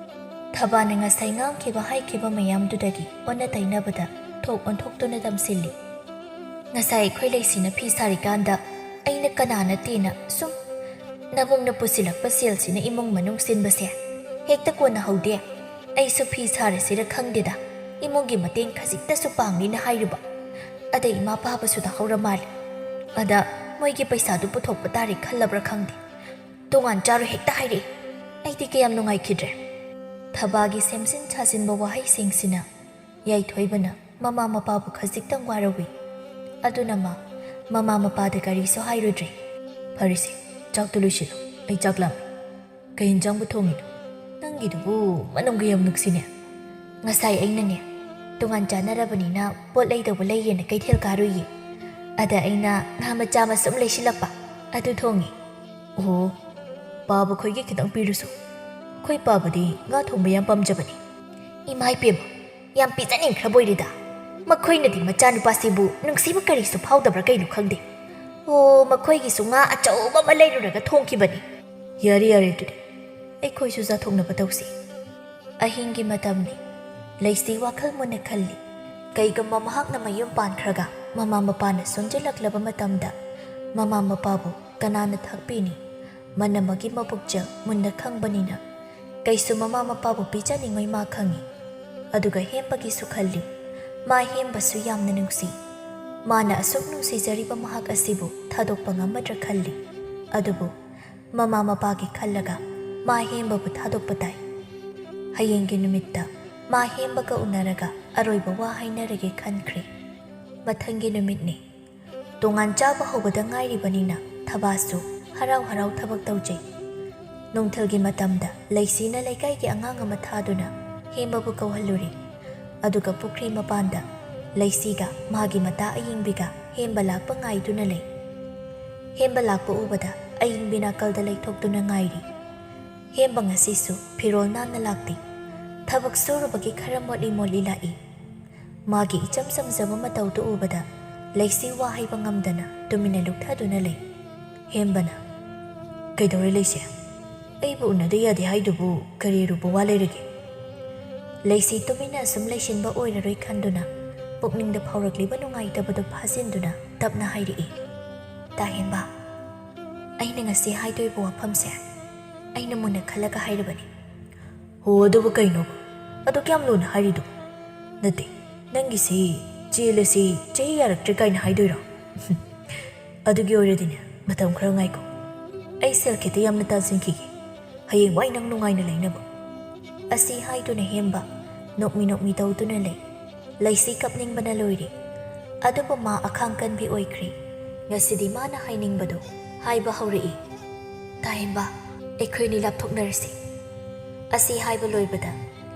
ꯊꯕꯥꯅ ꯉꯁꯥꯏ ꯉꯥꯡꯈꯤꯕ ꯍꯥꯏꯈꯤꯕ ꯃꯌꯥꯝꯗꯨꯗꯒꯤ ꯑꯣꯟꯅ ꯇꯩꯅꯕꯗ ꯊꯣꯛ ꯑꯣꯟꯊꯣꯛꯇꯨꯅ ꯇꯝꯁꯤꯜꯂꯤ꯫ "ꯉꯁꯥꯏ ꯑꯩꯈꯣꯏ ꯂꯩꯁꯤꯅ ꯐꯤ ꯁꯥꯔꯤꯀꯥꯟꯗ ꯑꯩꯅ ꯀꯅꯥ ꯅꯠꯇꯦꯅ ꯁꯨꯝ ꯅꯕꯨꯡꯅ ꯄꯨꯁꯤꯜꯂꯛꯄ ꯁꯦꯜꯁꯤꯅ ꯏꯃꯨꯡ ꯃꯅꯨꯡ ꯁꯤꯟꯕꯁꯦ ꯍꯦꯛꯇ ꯀꯣꯟꯅꯍꯧꯗꯦ꯫ ꯑꯩꯁꯨ ꯐꯤ ꯁꯥꯔꯁꯤꯔ ꯈꯪꯗꯦꯗ, ꯏꯃꯨꯡꯒꯤ ꯃꯇꯦꯡ ꯈꯖꯤꯛꯇꯁꯨ ꯄꯥꯡꯅꯤꯅ ꯍꯥꯏꯔꯨꯕ꯫ ꯑꯗ ꯏꯃꯥ ꯄꯥꯕꯁꯨ ꯇꯥꯍꯧꯔ ꯃꯥꯜꯂꯦ꯫ ꯑꯗ ꯃꯣꯏꯒꯤ ꯄꯩꯁꯥꯗꯨ ꯄꯨꯊꯣꯛꯄ ꯇꯥꯔꯦ ꯈꯜꯂꯕ꯭ꯔꯥ ꯈꯪꯗꯦ꯫ ꯇꯣꯉꯥꯟ ꯆꯥꯔꯣ ꯍꯦꯛꯇ ꯍꯥꯏꯔꯛꯏ꯫ ꯑꯩꯗꯤ ꯀꯌꯥꯝ ꯅꯨꯡꯉꯥꯏꯈꯤꯗ꯭ꯔꯦ꯫" ꯊꯕꯥꯒꯤ ꯁꯦꯝꯖꯤꯟ ꯁꯥꯖꯤꯟꯕ ꯋꯥꯍꯩꯁꯤꯡꯁꯤꯅ ꯌꯥꯏꯊꯣꯏꯕꯅ ꯃꯃꯥ ꯃꯄꯥꯕꯨ ꯈꯖꯤꯛꯇꯪ ꯋꯥꯔꯧꯏ꯫ ꯑꯗꯨꯅ ꯃꯥ ꯃꯃꯥ ꯃꯄꯥꯗ ꯀꯔꯤꯁꯨ ꯍꯥꯏꯔꯨꯗ꯭ꯔꯦ꯫ "ꯐꯔꯦꯁꯦ, ꯆꯥꯛꯇꯨ ꯂꯣꯏꯁꯤꯜꯂꯨ, ꯑꯩ ꯆꯥꯛ ꯂꯥꯝꯃꯦ꯫ ꯀꯩ ꯌꯦꯟꯖꯥꯡꯕꯨ ꯊꯣꯡꯉꯤꯅꯣ? ꯅꯪꯒꯤꯗꯨꯕꯨ ꯃꯅꯝꯒ ꯌꯥꯝ ꯅꯨꯡꯁꯤꯅꯦ꯫" "ꯉꯁꯥꯏ ꯑꯩꯅꯅꯦ, ꯇꯣꯉꯥꯟ ꯆꯥꯅꯔꯕꯅꯤꯅ ꯄꯣꯠ ꯂꯩꯗꯧꯕ ꯂꯩꯌꯦꯅ ꯀꯩꯊꯦꯜ ꯀꯥꯔꯨꯏꯌꯦ꯫ ꯑꯗ ꯑꯩꯅ ꯉꯥ ꯃꯆꯥ ꯑꯃ ꯁꯨꯝ ꯂꯩꯁꯤꯜꯂꯛꯄ, ꯑꯗꯨ ꯊꯣꯡꯉꯤ꯫" "ꯑꯣ, ꯄꯥꯕ ꯈꯣꯏꯒꯤ ꯈꯤꯇꯪ ꯄꯤꯔꯨꯁꯣ꯫ ꯑꯩꯈꯣꯏ ꯄꯥꯕꯗꯤ ꯉꯥ ꯊꯣꯡꯕ ꯌꯥꯝ ꯄꯥꯝꯖꯕꯅꯤ꯫" "ꯏꯃꯥ ꯏꯄꯦꯝꯃ, ꯌꯥꯝ ꯄꯤꯖꯅꯤꯡꯈ꯭ꯔꯕꯣꯏꯔꯦꯗ꯫ ꯃꯈꯣꯏꯅꯗꯤ ꯃꯆꯥꯅꯨꯄꯥꯁꯤꯕꯨ ꯅꯨꯡꯁꯤꯕ ꯀꯔꯤꯁꯨ ꯐꯥꯎꯗꯕ꯭ꯔꯥ ꯀꯩꯅꯣ ꯈꯪꯗꯦ꯫ ꯑꯣ, ꯃꯈꯣꯏꯒꯤꯁꯨ ꯉꯥ ꯑꯆꯧꯕ ꯑꯃ ꯂꯩꯔꯨꯔꯒ ꯊꯣꯡꯈꯤꯕꯅꯤ꯫" "ꯌꯥꯔꯦ, ꯌꯥꯔꯦ, ꯑꯗꯨꯗꯤ ꯑꯩꯈꯣꯏꯁꯨ ꯆꯥꯊꯣꯛꯅꯕ ꯇꯧꯁꯤ꯫" ꯑꯍꯤꯡꯒꯤ ꯃꯇꯝꯅꯤ꯫ ꯂꯩꯁꯤ ꯋꯥꯈꯜ ꯃꯨꯟꯅ ꯈꯜꯂꯤ꯫ ꯀꯩꯒꯨꯝꯕ ꯃꯍꯥꯛꯅ ꯃꯌꯨꯝ ꯄꯥꯟꯈ꯭ꯔꯒ ꯃꯃꯥ ꯃꯄꯥꯅ ꯁꯣꯟꯖꯤꯜꯂꯛꯂꯕ ꯃꯇꯝꯗ ꯃꯃꯥ ꯃꯄꯥꯕꯨ ꯀꯅꯥꯅ ꯊꯥꯛꯄꯤꯅꯤ? ꯃꯅꯝ ꯑꯃꯒꯤ ꯃꯕꯨꯛꯆꯦꯜ ꯃꯨꯟꯅ ꯈꯪꯕꯅꯤꯅ ꯀꯩꯁꯨ ꯃꯃꯥ ꯃꯄꯥꯕꯨ ꯄꯤꯖꯅꯤꯡꯉꯣꯏ ꯃꯥ ꯈꯪꯏ꯫ ꯑꯗꯨꯒ ꯍꯦꯝꯕꯒꯤꯁꯨ ꯈꯜꯂꯤ꯫ ꯃꯥ ꯍꯦꯝꯕꯁꯨ ꯌꯥꯝꯅ ꯅꯨꯡꯁꯤ꯫ ꯃꯥꯅ ꯑꯁꯨꯛ ꯅꯨꯡꯁꯤꯖꯔꯤꯕ ꯃꯍꯥꯛ ꯑꯁꯤꯕꯨ ꯊꯥꯗꯣꯛꯄ ꯉꯝꯃꯗ꯭ꯔꯥ ꯈꯜꯂꯤ꯫ ꯑꯗꯨꯕꯨ ꯃꯃꯥ ꯃꯄꯥꯒꯤ ꯈꯜꯂꯒ ꯃꯥ ꯍꯦꯝꯕꯕꯨ ꯊꯥꯗꯣꯛꯄ ꯇꯥꯏ꯫ ꯍꯌꯦꯡꯒꯤ ꯅꯨꯃꯤꯠꯇ ꯃꯥ ꯍꯦꯝꯕꯒ ꯎꯅꯔꯒ ꯑꯔꯣꯏꯕ ꯋꯥ ꯍꯥꯏꯅꯔꯒꯦ ꯈꯟꯈ꯭ꯔꯦ꯫ ꯃꯊꯪꯒꯤ ꯅꯨꯃꯤꯠꯅꯤ꯫ ꯇꯣꯉꯥꯟ ꯆꯥꯕ ꯍꯧꯕꯗ ꯉꯥꯏꯔꯤꯕꯅꯤꯅ ꯊꯕꯥꯁꯨ ꯍꯔꯥꯎ ꯍꯔꯥꯎ ꯊꯕꯛ ꯇꯧꯖꯩ꯫ ꯅꯨꯡꯊꯤꯜꯒꯤ ꯃꯇꯝꯗ ꯂꯩꯁꯤꯅ ꯂꯩꯀꯥꯏꯒꯤ ꯑꯉꯥꯡ ꯑꯃ ꯊꯥꯗꯨꯅ ꯍꯦꯝꯕꯕꯨ ꯀꯧꯍꯜꯂꯨꯔꯦ꯫ ꯑꯗꯨꯒ ꯄꯨꯈ꯭ꯔꯤ ꯃꯄꯥꯟꯗ ꯂꯩꯁꯤꯒ ꯃꯥꯒꯤ ꯃꯇꯥ ꯑꯌꯤꯡꯕꯤꯒ ꯍꯦꯝꯕ ꯂꯥꯛꯄ ꯉꯥꯏꯗꯨꯅ ꯂꯩ꯫ ꯍꯦꯝꯕ ꯂꯥꯛꯄ ꯎꯕꯗ ꯑꯌꯤꯡꯕꯤ ꯅꯥꯀꯜꯗ ꯂꯩꯊꯣꯛꯇꯨꯅ ꯉꯥꯏꯔꯤ꯫ ꯍꯦꯝꯕ ꯉꯁꯤꯁꯨ ꯐꯤꯔꯣꯜ ꯅꯥꯟꯅ ꯂꯥꯛꯇꯦ꯫ ꯊꯕꯛ ꯁꯨꯔꯨꯕꯒꯤ ꯈꯔ ꯃꯣꯠꯂꯤ ꯃꯣꯠꯂꯤ ꯂꯥꯛꯏ꯫ ꯃꯥꯒꯤ ꯏꯆꯝ ꯆꯝꯖꯕ ꯃꯇꯧꯗꯨ ꯎꯕꯗ ꯂꯩꯁꯤ ꯋꯥ ꯍꯩꯕ ꯉꯝꯗꯅ ꯇꯨꯃꯤꯟꯅ ꯂꯨꯞꯊꯗꯨꯅ ꯂꯩ꯫ ꯍꯦꯝꯕꯅ, "ꯀꯩꯗꯧꯔꯦ ꯂꯩꯁꯤ? ꯑꯩꯕꯨ ꯎꯅꯗ ꯌꯥꯗꯦ ꯍꯥꯏꯗꯨꯕꯨ ꯀꯔꯤ ꯑꯔꯨꯕ ꯋꯥ ꯂꯩꯔꯒꯦ?" ꯂꯩꯁꯤ ꯇꯨꯃꯤꯟꯅ ꯑꯁꯨꯝ ꯂꯩꯁꯤꯟꯕ ꯑꯣꯏꯔꯔꯣꯏ ꯈꯟꯗꯨꯅ ꯄꯨꯛꯅꯤꯡꯗ ꯐꯥꯎꯔꯛꯂꯤꯕ ꯅꯨꯡꯉꯥꯏꯇꯕꯗꯨ ꯐꯥꯖꯤꯟꯗꯨꯅ ꯇꯞꯅ ꯍꯥꯏꯔꯛꯏ, "ꯇꯥ ꯍꯦꯝꯕ, ꯑꯩꯅ ꯉꯁꯤ ꯍꯥꯏꯗꯣꯏꯕ ꯋꯥꯐꯝꯁꯦ ꯑꯩꯅ ꯃꯨꯟꯅ ꯈꯜꯂꯒ ꯍꯥꯏꯔꯕꯅꯤ꯫" "ꯍꯣ, ꯑꯗꯨꯕꯨ ꯀꯩꯅꯣꯕ? ꯑꯗꯨ ꯀꯌꯥꯝ ꯂꯨꯅ ꯍꯥꯏꯔꯤꯗꯨꯕꯨ? ꯅꯠꯇꯦ, ꯅꯪꯒꯤꯁꯤ ꯆꯦꯜꯂꯁꯤ, ꯆꯍꯤ ꯌꯥꯔꯛꯇ꯭ꯔꯦ ꯀꯥꯏꯅ ꯍꯥꯏꯗꯣꯏꯔꯣ?" "ꯑꯗꯨꯒꯤ ꯑꯣꯏꯔꯗꯤꯅꯦ, ꯃꯇꯝ ꯈꯔ ꯉꯥꯏꯈꯣ꯫ ꯑꯩ ꯁꯦꯜ ꯈꯤꯇ ꯌꯥꯝꯅ ꯇꯥꯟꯁꯤꯟꯈꯤꯒꯦ꯫ ꯍꯌꯦꯡꯋꯥꯏ ꯅꯪ ꯅꯨꯡꯉꯥꯏꯅ ꯂꯩꯅꯕ꯫" ꯑꯁꯤ ꯍꯥꯏꯗꯨꯅ ꯍꯦꯝꯕ ꯅꯣꯛꯃꯤ ꯅꯣꯛꯃꯤ ꯇꯧꯗꯨꯅ ꯂꯩ꯫ ꯂꯩꯁꯤ ꯀꯞꯅꯤꯡꯕꯅ ꯂꯣꯏꯔꯦ꯫ ꯑꯗꯨꯕꯨ ꯃꯥ ꯑꯈꯥꯡ ꯀꯟꯕꯤ ꯑꯣꯏꯈ꯭ꯔꯦ꯫ ꯉꯁꯤꯗꯤ ꯃꯥꯅ ꯍꯥꯏꯅꯤꯡꯕꯗꯨ ꯍꯥꯏꯕ ꯍꯧꯔꯛꯏ, "ꯇꯥ ꯍꯦꯝꯕ, ꯑꯩꯈꯣꯏꯅꯤ ꯂꯥꯞꯊꯣꯛꯅꯔꯁꯤ꯫" ꯑꯁꯤ ꯍꯥꯏꯕ ꯂꯣꯏꯕꯗ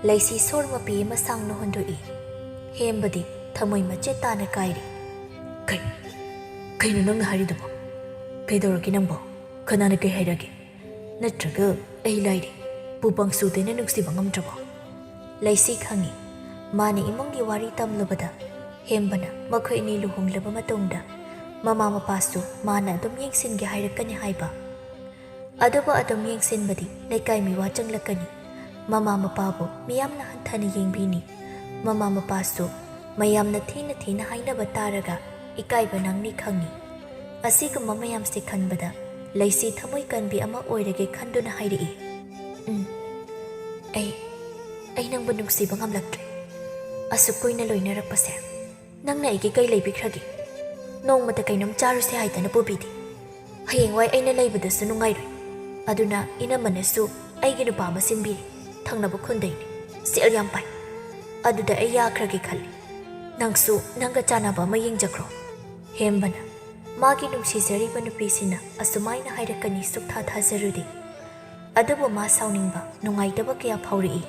ꯂꯩꯁꯤ ꯁꯣꯔ ꯃꯄꯤ ꯑꯃ ꯁꯥꯡꯅ ꯍꯣꯟꯗꯣꯛꯏ꯫ ꯍꯦꯝꯕꯗꯤ ꯊꯃꯣꯏ ꯃꯆꯦꯠ ꯇꯥꯅ ꯀꯥꯏꯔꯦ꯫ "ꯀꯩ-, ꯀꯩꯅꯣ ꯅꯪꯅ ꯍꯥꯏꯔꯤꯗꯨꯕꯣ? ꯀꯩꯗꯧꯔꯒꯦ ꯅꯪꯕꯣ? ꯀꯅꯥꯅ ꯀꯩ ꯍꯥꯏꯔꯒꯦ? ꯅꯠꯇ꯭ꯔꯒ ꯑꯩ ꯂꯥꯏꯔꯤ, ꯄꯨ ꯄꯥꯡꯁꯨꯗꯦꯅ ꯅꯨꯡꯁꯤꯕ ꯉꯝꯗ꯭ꯔꯕꯣ?" ꯂꯩꯁꯤ ꯈꯪꯏ꯫ ꯃꯥꯅ ꯏꯃꯨꯡꯒꯤ ꯋꯥꯔꯤ ꯇꯝꯂꯨꯕꯗ ꯍꯦꯝꯕꯅ ꯃꯈꯣꯏ ꯑꯅꯤ ꯂꯨꯍꯣꯡꯂꯕ ꯃꯇꯨꯡꯗ ꯃꯃꯥ ꯃꯄꯥꯁꯨ ꯃꯥꯅ ꯑꯗꯨꯝ ꯌꯦꯡꯁꯤꯟꯒꯦ ꯍꯥꯏꯔꯛꯀꯅꯤ ꯍꯥꯏꯕ꯫ ꯑꯗꯨꯕꯨ ꯑꯗꯨꯝ ꯌꯦꯡꯁꯤꯟꯕꯗꯤ ꯂꯩꯀꯥꯏ ꯃꯤꯋꯥ ꯆꯪꯂꯛꯀꯅꯤ꯫ ꯃꯃꯥ ꯃꯄꯥꯕꯨ ꯃꯤꯌꯥꯝꯅ ꯍꯟꯊꯅ ꯌꯦꯡꯕꯤꯅꯤ꯫ ꯃꯃꯥ ꯃꯄꯥꯁꯨ ꯃꯌꯥꯝꯅ ꯊꯤꯅ ꯊꯤꯅ ꯍꯥꯏꯅꯕ ꯇꯥꯔꯒ ꯏꯀꯥꯏꯕ ꯅꯪꯅꯤ ꯈꯪꯉꯤ꯫ ꯑꯁꯤꯒꯨꯝꯕ ꯃꯌꯥꯝꯁꯦ ꯈꯟꯕꯗ ꯂꯩꯁꯤ ꯊꯃꯣꯏ ꯀꯟꯕꯤ ꯑꯃ ꯑꯣꯏꯔꯒꯦ ꯈꯟꯗꯨꯅ ꯍꯥꯏꯔꯛꯏ꯫ "ꯎꯝ, ꯑꯩ, ꯑꯩ ꯅꯪꯕꯨ ꯅꯨꯡꯁꯤꯕ ꯉꯝꯂꯛꯇ꯭ꯔꯦ꯫ ꯑꯁꯨꯛ ꯀꯨꯏꯅ ꯂꯣꯏꯅꯔꯛꯄꯁꯦ ꯅꯪꯅ ꯑꯩꯒꯤ ꯀꯩ ꯂꯩꯕꯤꯈ꯭ꯔꯒꯦ? ꯅꯣꯡꯃꯇ ꯀꯩꯅꯣꯝ ꯆꯥꯔꯨꯁꯦ ꯍꯥꯏꯗꯅ ꯄꯨꯕꯤꯗꯦ꯫ ꯍꯌꯦꯡꯋꯥꯏ ꯑꯩꯅ ꯂꯩꯕꯗꯁꯨ ꯅꯨꯡꯉꯥꯏꯔꯣꯏ꯫ ꯑꯗꯨꯅ ꯏꯅꯝꯃꯅꯁꯨ ꯑꯩꯒꯤ ꯅꯨꯄꯥ ꯑꯃ ꯁꯤꯟꯕꯤꯔꯦ꯫ ꯊꯪꯅꯕ ꯈꯨꯟꯗꯩꯅꯤ꯫ ꯁꯦꯜ ꯌꯥꯝ ꯄꯥꯏ꯫ ꯑꯗꯨꯗ ꯑꯩ ꯌꯥꯈ꯭ꯔꯒꯦ ꯈꯜꯂꯤ꯫ ꯅꯪꯁꯨ ꯅꯪꯒ ꯆꯥꯟꯅꯕ ꯑꯃ ꯌꯦꯡꯖꯈ꯭ꯔꯣ꯫" ꯍꯦꯝꯕꯅ ꯃꯥꯒꯤ ꯅꯨꯡꯁꯤꯖꯔꯤꯕ ꯅꯨꯄꯤꯁꯤꯅ ꯑꯁꯨꯃꯥꯏꯅ ꯍꯥꯏꯔꯛꯀꯅꯤ ꯁꯨꯛꯊꯥ ꯊꯥꯖꯔꯨꯗꯦ꯫ ꯑꯗꯨꯕꯨ ꯃꯥ ꯁꯥꯎꯅꯤꯡꯕ, ꯅꯨꯡꯉꯥꯏꯇꯕ ꯀꯌꯥ ꯐꯥꯎꯔꯛꯏ꯫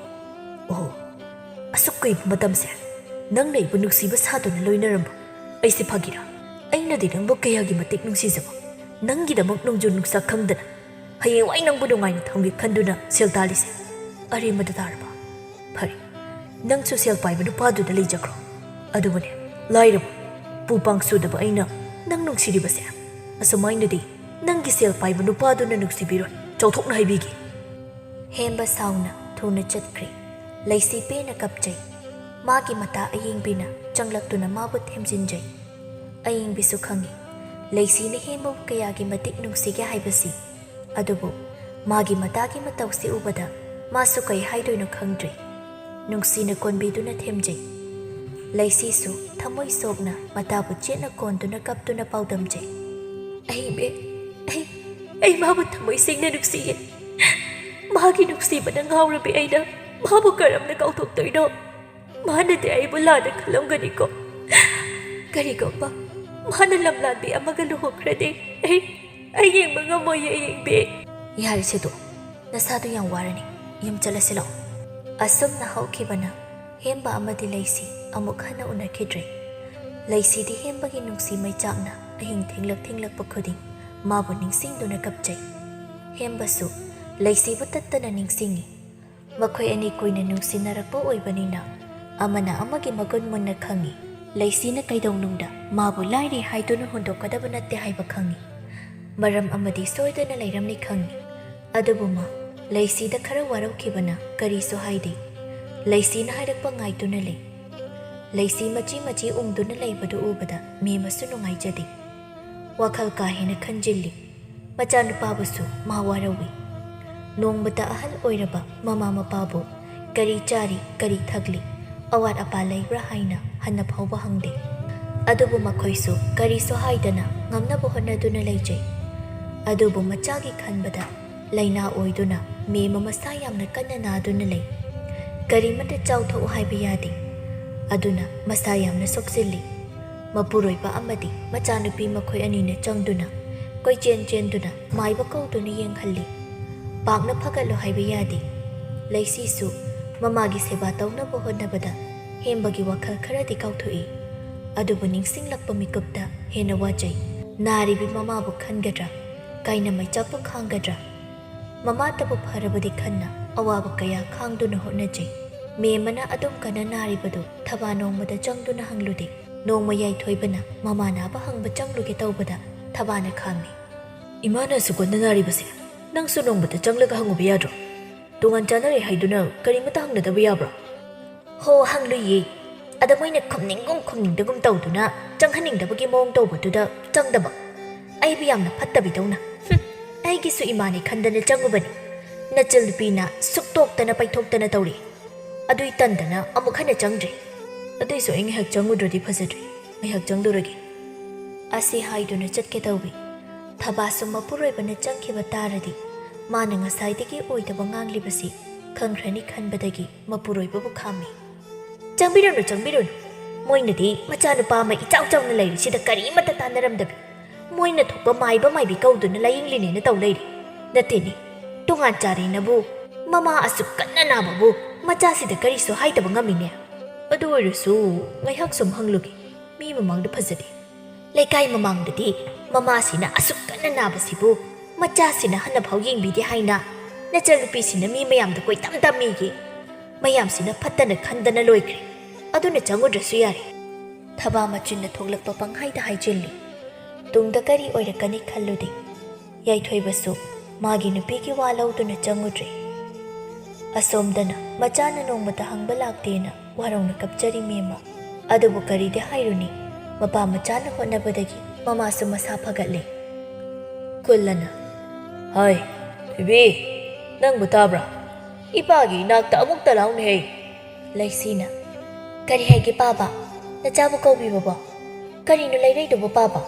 "ꯑꯣꯍꯣ, ꯑꯁꯨꯛ ꯀꯨꯏꯕ ꯃꯇꯝꯁꯦ ꯅꯪꯅ ꯑꯩꯕꯨ ꯅꯨꯡꯁꯤꯕ ꯁꯥꯗꯨꯅ ꯂꯣꯏꯅꯔꯝꯕ꯫ ꯑꯩꯁꯦ ꯐꯥꯒꯤꯔꯥ? ꯑꯩꯅꯗꯤ ꯅꯪꯕꯨ ꯀꯌꯥꯒꯤ ꯃꯇꯤꯛ ꯅꯨꯡꯁꯤꯖꯕ꯫ ꯅꯪꯒꯤꯗꯃꯛ ꯅꯣꯡꯖꯨ ꯅꯨꯡꯁꯥ ꯈꯪꯗꯅ ꯍꯌꯦꯡꯋꯥꯏ ꯅꯪꯕꯨ ꯅꯨꯡꯉꯥꯏꯅ ꯊꯝꯒꯦ ꯈꯟꯗꯨꯅ ꯁꯦꯜ ꯇꯥꯜꯂꯤꯁꯦ ꯑꯔꯦꯝꯕꯗ ꯇꯥꯔꯕ? ꯐꯔꯦ, ꯅꯪꯁꯨ ꯁꯦꯜ ꯄꯥꯏꯕ ꯅꯨꯄꯥꯗꯨꯗ ꯂꯩꯖꯈ꯭ꯔꯣ꯫ ꯑꯗꯨꯕꯨꯅꯦ, ꯂꯥꯏꯔꯕ, ꯄꯨ ꯄꯥꯡ ꯁꯨꯗꯕ ꯑꯩꯅ ꯅꯪ ꯅꯨꯡꯁꯤꯔꯤꯕꯁꯦ ꯑꯁꯨꯃꯥꯏꯅꯗꯤ ꯅꯪꯒꯤ ꯁꯦꯜ ꯄꯥꯏꯕ ꯅꯨꯄꯥꯗꯨꯅ ꯅꯨꯡꯁꯤꯕꯤꯔꯣꯏ꯫ ꯆꯥꯎꯊꯣꯛꯅ ꯍꯥꯏꯕꯤꯒꯦ꯫" ꯍꯦꯝꯕ ꯁꯥꯎꯅ ꯊꯨꯅ ꯆꯠꯈ꯭ꯔꯦ꯫ ꯂꯩꯁꯤ ꯄꯦꯟꯅ ꯀꯞꯆꯩ꯫ ꯃꯥꯒꯤ ꯃꯇꯥ ꯑꯌꯦꯡꯕꯤꯅ ꯆꯪꯂꯛꯇꯨꯅ ꯃꯥꯕꯨ ꯊꯦꯝꯖꯤꯟꯖꯩ꯫ ꯑꯌꯦꯡꯕꯤꯁꯨ ꯈꯪꯏ ꯂꯩꯁꯤꯅ ꯍꯦꯝꯕꯕꯨ ꯀꯌꯥꯒꯤ ꯃꯇꯤꯛ ꯅꯨꯡꯁꯤꯒꯦ ꯍꯥꯏꯕꯁꯤ꯫ ꯑꯗꯨꯕꯨ ꯃꯥꯒꯤ ꯃꯇꯥꯒꯤ ꯃꯇꯧꯁꯤ ꯎꯕꯗ ꯃꯥꯁꯨ ꯀꯩ ꯍꯥꯏꯗꯣꯏꯅꯣ ꯈꯪꯗ꯭ꯔꯦ꯫ ꯅꯨꯡꯁꯤꯅ ꯀꯣꯟꯕꯤꯗꯨꯅ ꯊꯦꯝꯖꯩ꯫ ꯂꯩꯁꯤꯁꯨ ꯊꯃꯣꯏ ꯁꯣꯛꯅ ꯃꯇꯥꯕꯨ ꯆꯦꯠꯅ ꯀꯣꯟꯗꯨꯅ ꯀꯞꯇꯨꯅ ꯄꯥꯎꯗꯝꯖꯩ꯫ "ꯑꯩ ꯕꯦ, ꯑꯩ, ꯑꯩ ꯃꯥꯕꯨ ꯊꯃꯣꯏ ꯁꯦꯡꯅ ꯅꯨꯡꯁꯤꯌꯦ꯫ ꯃꯥꯒꯤ ꯅꯨꯡꯁꯤꯕꯅ ꯉꯥꯎꯔꯕꯤ ꯑꯩꯅ ꯃꯥꯕꯨ ꯀꯔꯝꯅ ꯀꯥꯎꯊꯣꯛꯇꯣꯏꯅꯣ? ꯃꯥꯅꯗꯤ ꯑꯩꯕꯨ ꯂꯥꯟꯅ ꯈꯜꯂꯝꯒꯅꯤꯀꯣ꯫ ꯀꯔꯤꯒꯨꯝꯕ ꯃꯥꯅ ꯂꯝꯂꯥꯟꯕꯤ ꯑꯃꯒ ꯂꯨꯍꯣꯡꯈ꯭ꯔꯗꯤ ꯑꯩ, ꯑꯩ ꯌꯦꯡꯕ ꯉꯝꯃꯣꯏꯌꯦ, ꯌꯦꯡꯕꯤ꯫" "ꯌꯥꯔꯦꯁꯦ ꯑꯗꯣ, ꯅꯁꯥꯗꯣ ꯌꯥꯝ ꯋꯥꯔꯅꯤ꯫ ꯌꯨꯝ ꯆꯠꯂꯁꯤ ꯂꯥꯛꯑꯣ꯫" ꯑꯁꯨꯝꯅ ꯍꯧꯈꯤꯕꯅ ꯍꯦꯝꯕ ꯑꯃꯗꯤ ꯂꯩꯁꯤ ꯑꯃꯨꯛ ꯍꯟꯅ ꯎꯅꯈꯤꯗ꯭ꯔꯦ꯫ ꯂꯩꯁꯤꯗꯤ ꯍꯦꯝꯕꯒꯤ ꯅꯨꯡꯁꯤ ꯃꯩꯆꯥꯛꯅ ꯑꯍꯤꯡ ꯊꯦꯡꯂꯛ ꯊꯦꯡꯂꯛꯄ ꯈꯨꯗꯤꯡ ꯃꯥꯕꯨ ꯅꯤꯡꯁꯤꯡꯗꯨꯅ ꯀꯞꯆꯩ꯫ ꯍꯦꯝꯕꯁꯨ ꯂꯩꯁꯤꯕꯨ ꯇꯠꯇꯅ ꯅꯤꯡꯁꯤꯡꯏ꯫ ꯃꯈꯣꯏ ꯑꯅꯤ ꯀꯨꯏꯅ ꯅꯨꯡꯁꯤꯅꯔꯛꯄ ꯑꯣꯏꯕꯅꯤꯅ ꯑꯃꯅ ꯑꯃꯒꯤ ꯃꯒꯨꯟ ꯃꯨꯟꯅ ꯈꯪꯏ꯫ ꯂꯩꯁꯤꯅ ꯀꯩꯗꯧꯅꯨꯡꯗ ꯃꯥꯕꯨ ꯂꯥꯏꯔꯤ ꯍꯥꯏꯗꯨꯅ ꯍꯨꯟꯗꯣꯛꯀꯗꯕ ꯅꯠꯇꯦ ꯍꯥꯏꯕ ꯈꯪꯏ꯫ ꯃꯔꯝ ꯑꯃꯗꯤ ꯁꯣꯏꯗꯅ ꯂꯩꯔꯝꯅꯤ ꯈꯪꯏ꯫ ꯑꯗꯨꯕꯨ ꯃꯥ ꯂꯩꯁꯤꯗ ꯈꯔ ꯋꯥꯔꯧꯈꯤꯕꯅ ꯀꯔꯤꯁꯨ ꯍꯥꯏꯗꯦ꯫ ꯂꯩꯁꯤꯅ ꯍꯥꯏꯔꯛꯄ ꯉꯥꯏꯗꯨꯅ ꯂꯩ꯫ ꯂꯩꯁꯤ ꯃꯆꯤ ꯃꯆꯤ ꯎꯪꯗꯨꯅ ꯂꯩꯕꯗꯨ ꯎꯕꯗ ꯃꯦꯝꯃꯁꯨ ꯅꯨꯡꯉꯥꯏꯖꯗꯦ꯫ ꯋꯥꯈꯜ ꯀꯥ ꯍꯦꯟꯅ ꯈꯟꯖꯤꯜꯂꯤ꯫ ꯃꯆꯥꯅꯨꯄꯥꯕꯨꯁꯨ ꯃꯥ ꯋꯥꯔꯧꯏ꯫ ꯅꯣꯡꯃꯇ ꯑꯍꯜ ꯑꯣꯏꯔꯕ ꯃꯃꯥ ꯃꯄꯥꯕꯨ ꯀꯔꯤ ꯆꯥꯔꯤ, ꯀꯔꯤ ꯊꯛꯂꯤ, ꯑꯋꯥꯠ ꯑꯄꯥ ꯂꯩꯕ꯭ꯔꯥ ꯍꯥꯏꯅ ꯍꯟꯅ ꯐꯥꯎꯕ ꯍꯪꯗꯦ꯫ ꯑꯗꯨꯕꯨ ꯃꯈꯣꯏꯁꯨ ꯀꯔꯤꯁꯨ ꯍꯥꯏꯗꯅ ꯉꯝꯅꯕ ꯍꯣꯠꯅꯗꯨꯅ ꯂꯩꯖꯩ꯫ ꯑꯗꯨꯕꯨ ꯃꯆꯥꯒꯤ ꯈꯟꯕꯗ ꯂꯥꯏꯅꯥ ꯑꯣꯏꯗꯨꯅ ꯃꯦꯝꯃ ꯃꯁꯥ ꯌꯥꯝꯅ ꯀꯟꯅ ꯅꯥꯗꯨꯅ ꯂꯩ꯫ ꯀꯔꯤꯃꯠꯇ ꯆꯥꯎꯊꯣꯛꯎ ꯍꯥꯏꯕ ꯌꯥꯗꯦ꯫ ꯑꯗꯨꯅ ꯃꯁꯥ ꯌꯥꯝꯅ ꯁꯣꯛꯆꯤꯜꯂꯤ꯫ ꯃꯄꯨꯔꯣꯏꯕ ꯑꯃꯗꯤ ꯃꯆꯥꯅꯨꯄꯤ ꯃꯈꯣꯏ ꯑꯅꯤꯅ ꯆꯪꯗꯨꯅ ꯀꯣꯏꯆꯦꯟ ꯆꯦꯟꯗꯨꯅ ꯃꯥꯏꯕ ꯀꯧꯗꯨꯅ ꯌꯦꯡꯍꯜꯂꯤ꯫ ꯄꯥꯛꯅ ꯐꯒꯠꯂꯨ ꯍꯥꯏꯕ ꯌꯥꯗꯦ꯫ ꯂꯩꯁꯤꯁꯨ ꯃꯃꯥꯒꯤ ꯁꯦꯕꯥ ꯇꯧꯅꯕ ꯍꯣꯠꯅꯕꯗ ꯍꯦꯝꯕꯒꯤ ꯋꯥꯈꯜ ꯈꯔꯗꯤ ꯀꯥꯎꯊꯣꯛꯏ꯫ ꯑꯗꯨꯕꯨ ꯅꯤꯡꯁꯤꯡꯂꯛꯄ ꯃꯤꯀꯨꯞꯇ ꯍꯦꯟꯅ ꯋꯥꯖꯩ꯫ ꯅꯥꯔꯤꯕꯤ ꯃꯃꯥꯕꯨ ꯈꯟꯒꯗ꯭ꯔꯥ? ꯀꯥꯏꯅ ꯃꯩꯆꯥꯛꯄꯨ ꯈꯥꯡꯒꯗ꯭ꯔꯥ? ꯃꯃꯥꯇꯕꯨ ꯐꯔꯕꯗꯤ ꯈꯟꯅ ꯑꯋꯥꯕ ꯀꯌꯥ ꯈꯥꯡꯗꯨꯅ ꯍꯣꯠꯅꯖꯩ꯫ ꯃꯦꯝꯃꯅ ꯑꯗꯨꯝ ꯀꯟꯅ ꯅꯥꯔꯤꯕꯗꯨ ꯊꯕꯥ ꯅꯣꯡꯃꯗ ꯆꯪꯗꯨꯅ ꯍꯪꯂꯨꯗꯦ꯫ ꯅꯣꯡꯃ ꯌꯥꯏꯊꯣꯏꯕꯅ ꯃꯃꯥ ꯅꯥꯕ ꯍꯪꯕ ꯆꯪꯂꯨꯒꯦ ꯇꯧꯕꯗ ꯊꯕꯥꯅ ꯈꯥꯝꯃꯤ꯫ "ꯏꯃꯥꯅ ꯑꯁꯨꯛ ꯀꯟꯅ ꯅꯥꯔꯤꯕꯁꯦ ꯅꯪꯁꯨ ꯅꯣꯡꯃꯇ ꯆꯪꯂꯒ ꯍꯪꯉꯨꯕ ꯌꯥꯗ꯭ꯔꯣ? ꯇꯣꯉꯥꯟ ꯆꯥꯅꯔꯦ ꯍꯥꯏꯗꯨꯅ ꯀꯔꯤꯃꯇ ꯍꯪꯅꯗꯕ ꯌꯥꯕ꯭ꯔꯣ?" "ꯍꯣ, ꯍꯪꯂꯨꯏꯌꯦ꯫ ꯑꯗ ꯃꯣꯏꯅ ꯈꯨꯝꯅꯤꯡꯒꯨꯝ ꯈꯨꯝꯅꯤꯡꯗꯒꯨꯝ ꯇꯧꯗꯨꯅ ꯆꯪꯍꯟꯅꯤꯡꯗꯕꯒꯤ ꯃꯑꯣꯡ ꯇꯧꯕꯗꯨꯗ ꯆꯪꯗꯕ꯫ ꯑꯩꯕꯨ ꯌꯥꯝꯅ ꯐꯠꯇꯕꯤꯗꯧꯅ꯫ ꯍꯨꯝ, ꯑꯩꯒꯤꯁꯨ ꯏꯃꯥꯅꯤ ꯈꯟꯗꯅ ꯆꯪꯉꯨꯕꯅꯤ꯫ ꯅꯆꯜꯅꯨꯄꯤꯅ ꯁꯨꯛꯇꯣꯛꯇꯅ ꯄꯩꯊꯣꯛꯇꯅ ꯇꯧꯔꯤ꯫ ꯑꯗꯨꯏ ꯇꯟꯗꯅ ꯑꯃꯨꯛ ꯍꯟꯅ ꯆꯪꯗ꯭ꯔꯤ꯫ ꯑꯗꯨꯏꯁꯨ ꯑꯩ ꯉꯥꯏꯍꯥꯛ ꯆꯪꯉꯨꯗ꯭ꯔꯗꯤ ꯐꯖꯗ꯭ꯔꯦ꯫ ꯉꯥꯏꯍꯥꯛ ꯆꯪꯂꯨꯔꯒꯦ꯫" ꯑꯁꯤ ꯍꯥꯏꯗꯨꯅ ꯆꯠꯀꯦ ꯇꯧꯏ꯫ ꯊꯕꯥꯁꯨ ꯃꯄꯨꯔꯣꯏꯕꯅ ꯆꯪꯈꯤꯕ ꯇꯥꯔꯗꯤ ꯃꯥꯅ ꯉꯁꯥꯏꯗꯒꯤ ꯑꯣꯏꯗꯕ ꯉꯥꯡꯂꯤꯕꯁꯤ ꯈꯪꯈ꯭ꯔꯅꯤ ꯈꯟꯕꯗꯒꯤ ꯃꯄꯨꯔꯣꯏꯕꯕꯨ ꯈꯥꯝꯃꯤ꯫ "ꯆꯪꯕꯤꯔꯨꯅꯨ, ꯆꯪꯕꯤꯔꯨꯅꯨ꯫ ꯃꯣꯏꯅꯗꯤ ꯃꯆꯥꯅꯨꯄꯥ ꯑꯃ ꯏꯆꯥꯎ ꯆꯥꯎꯅ ꯂꯩꯔꯤꯁꯤꯗ ꯀꯔꯤꯃꯠꯇ ꯇꯥꯟꯅꯔꯝꯗꯕꯤ꯫ ꯃꯣꯏꯅ ꯊꯣꯛꯄ ꯃꯥꯏꯕ ꯃꯥꯏꯕꯤ ꯀꯧꯗꯨꯅ ꯂꯥꯌꯦꯡꯂꯤꯅꯦꯅ ꯇꯧ ꯂꯩꯔꯤ꯫ ꯅꯠꯇꯦꯅꯦ, ꯇꯣꯉꯥꯟ ꯆꯥꯔꯦꯅꯕꯨ, ꯃꯃꯥ ꯑꯁꯨꯛ ꯀꯟꯅ ꯅꯥꯕꯕꯨ ꯃꯆꯥꯁꯤꯗ ꯀꯔꯤꯁꯨ ꯍꯥꯏꯗꯕ ꯉꯝꯃꯤꯅꯦ꯫ ꯑꯗꯨ ꯑꯣꯏꯔꯁꯨ ꯉꯥꯏꯍꯥꯛ ꯁꯨꯝ ꯍꯪꯂꯨꯒꯦ꯫ ꯃꯤ ꯃꯃꯥꯡꯗ ꯐꯖꯗꯦ꯫ ꯂꯩꯀꯥꯏ ꯃꯃꯥꯡꯗꯗꯤ ꯃꯃꯥꯁꯤꯅ ꯑꯁꯨꯛ ꯀꯟꯅ ꯅꯥꯕꯁꯤꯕꯨ ꯃꯆꯥꯁꯤꯅ ꯍꯟꯅꯐꯥꯎ ꯌꯦꯡꯕꯤꯗꯦ ꯍꯥꯏꯅ ꯅꯆꯜꯅꯨꯄꯤꯁꯤꯅ ꯃꯤ ꯃꯌꯥꯝꯗ ꯀꯣꯏꯇꯝ ꯇꯝꯃꯤꯌꯦ꯫ ꯃꯌꯥꯝꯁꯤꯅ ꯐꯠꯇꯅ ꯈꯟꯗꯅ ꯂꯣꯏꯈ꯭ꯔꯦ꯫ ꯑꯗꯨꯅ ꯆꯪꯉꯨꯗ꯭ꯔꯁꯨ ꯌꯥꯔꯦ꯫" ꯊꯕꯥ ꯃꯆꯤꯟꯅ ꯊꯣꯛꯂꯛꯄ ꯄꯪꯍꯥꯏꯗ ꯍꯥꯏꯖꯤꯜꯂꯤ꯫ ꯇꯨꯡꯗ ꯀꯔꯤ ꯑꯣꯏꯔꯛꯀꯅꯤ ꯈꯜꯂꯨꯗꯦ꯫ ꯌꯥꯏꯊꯣꯏꯕꯁꯨ ꯃꯥꯒꯤ ꯅꯨꯄꯤꯒꯤ ꯋꯥ ꯂꯧꯗꯨꯅ ꯆꯪꯉꯨꯗ꯭ꯔꯦ꯫ ꯑꯁꯣꯝꯗꯅ ꯃꯆꯥꯅ ꯅꯣꯡꯃꯇ ꯍꯪꯕ ꯂꯥꯛꯇꯦꯅ ꯋꯥꯔꯧꯅ ꯀꯞꯆꯔꯤ ꯃꯦꯝꯃ꯫ ꯑꯗꯨꯕꯨ ꯀꯔꯤꯗꯤ ꯍꯥꯏꯔꯨꯅꯤ, ꯃꯄꯥ ꯃꯆꯥꯅ ꯍꯣꯠꯅꯕꯗꯒꯤ ꯃꯃꯥꯁꯨ ꯃꯁꯥ ꯐꯒꯠꯂꯦ꯫ ꯀꯨꯜꯂꯅ, "ꯍꯥꯏ, ꯊꯣꯏꯕꯤ, ꯅꯪꯕꯨ ꯇꯥꯕ꯭ꯔꯥ? ꯏꯄꯥꯒꯤ ꯏꯅꯥꯛꯇ ꯑꯃꯨꯛꯇ ꯂꯥꯎꯅꯦꯍꯦ!" ꯂꯩꯁꯤꯅ, "ꯀꯔꯤ ꯍꯥꯏꯒꯦ ꯄꯥꯕ? ꯅꯆꯥꯕꯨ ꯀꯧꯕꯤꯕꯕꯣ? ꯀꯔꯤꯅꯣ ꯂꯩꯔꯛꯏꯗꯨꯕꯣ ꯄꯥꯕ?"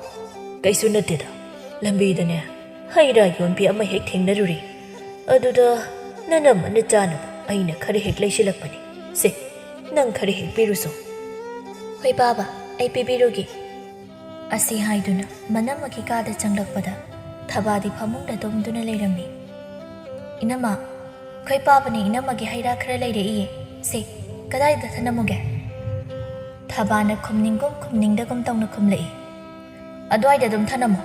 "ꯀꯩꯁꯨ ꯅꯠꯇꯦꯗ, ꯂꯝꯕꯤꯗꯅꯦ ꯍꯩ ꯔꯥ ꯌꯣꯟꯕꯤ ꯑꯃ ꯍꯦꯛ ꯊꯦꯡꯅꯔꯨꯔꯦ꯫ ꯑꯗꯨꯗ ꯅꯅꯝꯃꯅ ꯆꯥꯅꯕ ꯑꯩꯅ ꯈꯔ ꯍꯦꯛ ꯂꯩꯁꯤꯜꯂꯛꯄꯅꯦ꯫ ꯁꯦ, ꯅꯪ ꯈꯔ ꯍꯦꯛ ꯄꯤꯔꯨꯁꯣ꯫" "ꯍꯣꯏ ꯄꯥꯕ, ꯑꯩ ꯄꯤꯕꯤꯔꯨꯒꯦ꯫" ꯑꯁꯤ ꯍꯥꯏꯗꯨꯅ ꯃꯅꯝꯃꯒꯤ ꯀꯥꯗ ꯆꯪꯂꯛꯄꯗ ꯊꯕꯥꯗꯤ ꯐꯃꯨꯡꯗ ꯇꯨꯝꯗꯨꯅ ꯂꯩꯔꯝꯃꯤ꯫ "ꯏꯅꯝꯃ, ꯑꯩꯈꯣꯏ ꯄꯥꯕꯅ ꯏꯅꯝꯃꯒꯤ ꯍꯩ ꯔꯥ ꯈꯔ ꯂꯩꯔꯛꯏꯌꯦ꯫ ꯁꯦ, ꯀꯗꯥꯏꯗ ꯊꯅꯝꯃꯨꯒꯦ?" ꯊꯕꯥꯅ ꯈꯨꯝꯅꯤꯡꯒꯨꯝ ꯈꯨꯝꯅꯤꯡꯗꯒꯨꯝ ꯇꯧꯅ ꯈꯨꯝꯂꯛꯏ꯫ "ꯑꯗꯨꯋꯥꯏꯗ ꯑꯗꯨꯝ ꯊꯅꯝꯃꯣ,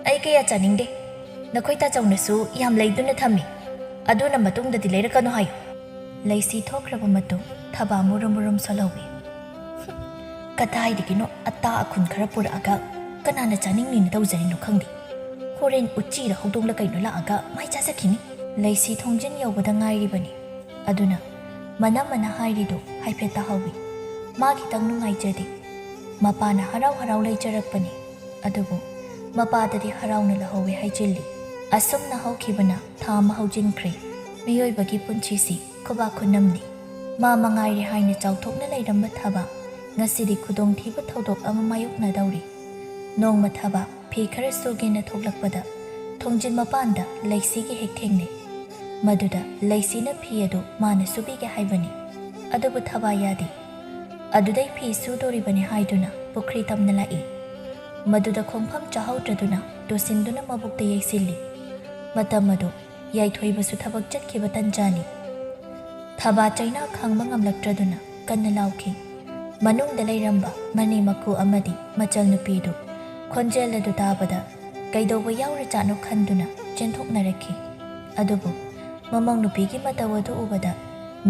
ꯑꯩ ꯀꯌꯥ ꯆꯥꯅꯤꯡꯗꯦ꯫ ꯅꯈꯣꯏ ꯇꯥꯆꯧꯅꯁꯨ ꯌꯥꯝ ꯂꯩꯗꯨꯅ ꯊꯝꯃꯤ, ꯑꯗꯨꯅ ꯃꯇꯨꯡꯗꯗꯤ ꯂꯩꯔꯛꯀꯅꯨ ꯍꯥꯏꯌꯨ꯫" ꯂꯩꯁꯤ ꯊꯣꯛꯈ꯭ꯔꯕ ꯃꯇꯨꯡ ꯊꯕꯥ ꯃꯨꯔꯨꯝ ꯃꯨꯔꯨꯝ ꯁꯣꯜꯍꯧꯏ꯫ "ꯍꯨꯝ, ꯀꯗꯥꯏꯗꯒꯤꯅꯣ ꯑꯇꯥ ꯑꯈꯨꯟ ꯈꯔ ꯄꯨꯔꯛꯑꯒ ꯀꯅꯥꯅ ꯆꯥꯅꯤꯡꯅꯤꯅ ꯇꯧꯖꯔꯤꯅꯣ ꯈꯪꯗꯦ꯫ ꯍꯣꯔꯦꯟ ꯎꯆꯤꯔ ꯍꯧꯗꯣꯡꯂ ꯀꯩꯅꯣ ꯂꯥꯛꯑꯒ ꯃꯥꯏ ꯆꯥꯖꯈꯤꯅꯤ꯫" ꯂꯩꯁꯤ ꯊꯣꯡꯖꯤꯟ ꯌꯧꯕꯗ ꯉꯥꯏꯔꯤꯕꯅꯤ꯫ ꯑꯗꯨꯅ ꯃꯅꯝꯃꯅ ꯍꯥꯏꯔꯤꯗꯨ ꯍꯥꯏꯐꯦꯠ ꯇꯥꯍꯧꯏ꯫ ꯃꯥ ꯈꯤꯇꯪ ꯅꯨꯡꯉꯥꯏꯖꯗꯦ꯫ ꯃꯄꯥꯅ ꯍꯔꯥꯎ ꯍꯔꯥꯎ ꯂꯩꯖꯔꯛꯄꯅꯤ꯫ ꯑꯗꯨꯕꯨ ꯃꯄꯥꯗꯗꯤ ꯍꯔꯥꯎꯅ ꯂꯧꯍꯧꯋꯦ ꯍꯥꯏꯖꯤꯜꯂꯤ꯫ ꯑꯁꯨꯝꯅ ꯍꯧꯈꯤꯕꯅ ꯊꯥ ꯑꯃ ꯍꯧꯖꯤꯟꯈ꯭ꯔꯦ꯫ ꯃꯤꯑꯣꯏꯕꯒꯤ ꯄꯨꯟꯁꯤꯁꯤ ꯈꯨꯕꯥꯛ ꯈꯨꯅꯝꯅꯤ꯫ ꯃꯥ ꯃꯉꯥꯏꯔꯦ ꯍꯥꯏꯅ ꯆꯥꯎꯊꯣꯛꯅ ꯂꯩꯔꯝꯕ ꯊꯕꯥ ꯉꯁꯤꯗꯤ ꯈꯨꯗꯣꯡꯊꯤꯕ ꯊꯧꯗꯣꯛ ꯑꯃ ꯃꯥꯌꯣꯛꯅꯗꯧꯔꯤ꯫ ꯅꯣꯡꯃ ꯊꯕꯥ ꯐꯤ ꯈꯔ ꯁꯨꯒꯦꯅ ꯊꯣꯛꯂꯛꯄꯗ ꯊꯣꯡꯖꯤꯟ ꯃꯄꯥꯟꯗ ꯂꯩꯁꯤꯒꯤ ꯍꯦꯛ ꯊꯦꯡꯅꯩ꯫ ꯃꯗꯨꯗ ꯂꯩꯁꯤꯅ ꯐꯤ ꯑꯗꯨ ꯃꯥꯅ ꯁꯨꯕꯤꯒꯦ ꯍꯥꯏꯕꯅꯤ꯫ ꯑꯗꯨꯕꯨ ꯊꯕꯥ ꯌꯥꯗꯦ꯫ ꯑꯗꯨꯗꯩ ꯐꯤ ꯁꯨꯗꯣꯔꯤꯕꯅꯤ ꯍꯥꯏꯗꯨꯅ ꯄꯨꯈ꯭ꯔꯤ ꯇꯝꯅ ꯂꯥꯛꯏ꯫ ꯃꯗꯨꯗ ꯈꯣꯡꯐꯝ ꯆꯥꯍꯧꯗ꯭ꯔꯗꯨꯅ ꯇꯨꯁꯤꯟꯗꯨꯅ ꯃꯕꯨꯛꯇ ꯌꯩꯁꯤꯜꯂꯤ꯫ ꯃꯇꯝ ꯑꯗꯨ ꯌꯥꯏꯊꯣꯏꯕꯁꯨ ꯊꯕꯛ ꯆꯠꯈꯤꯕ ꯇꯟꯖꯥꯅꯤ꯫ ꯊꯕꯥ ꯆꯩꯅꯥ ꯈꯥꯡꯕ ꯉꯝꯂꯛꯇ꯭ꯔꯗꯨꯅ ꯀꯟꯅ ꯂꯥꯎꯈꯤ꯫ ꯃꯅꯨꯡꯗ ꯂꯩꯔꯝꯕ ꯃꯅꯦ ꯃꯀꯨ ꯑꯃꯗꯤ ꯃꯆꯜ ꯅꯨꯄꯤꯗꯨ ꯈꯣꯟꯖꯦꯜ ꯑꯗꯨ ꯇꯥꯕꯗ ꯀꯩꯗꯧꯕ ꯌꯥꯎꯔꯖꯥꯠꯅꯣ ꯈꯟꯗꯨꯅ ꯆꯦꯟꯊꯣꯛꯅꯔꯛꯈꯤ꯫ ꯑꯗꯨꯕꯨ ꯃꯃꯧ ꯅꯨꯄꯤꯒꯤ ꯃꯇꯧ ꯑꯗꯨ ꯎꯕꯗ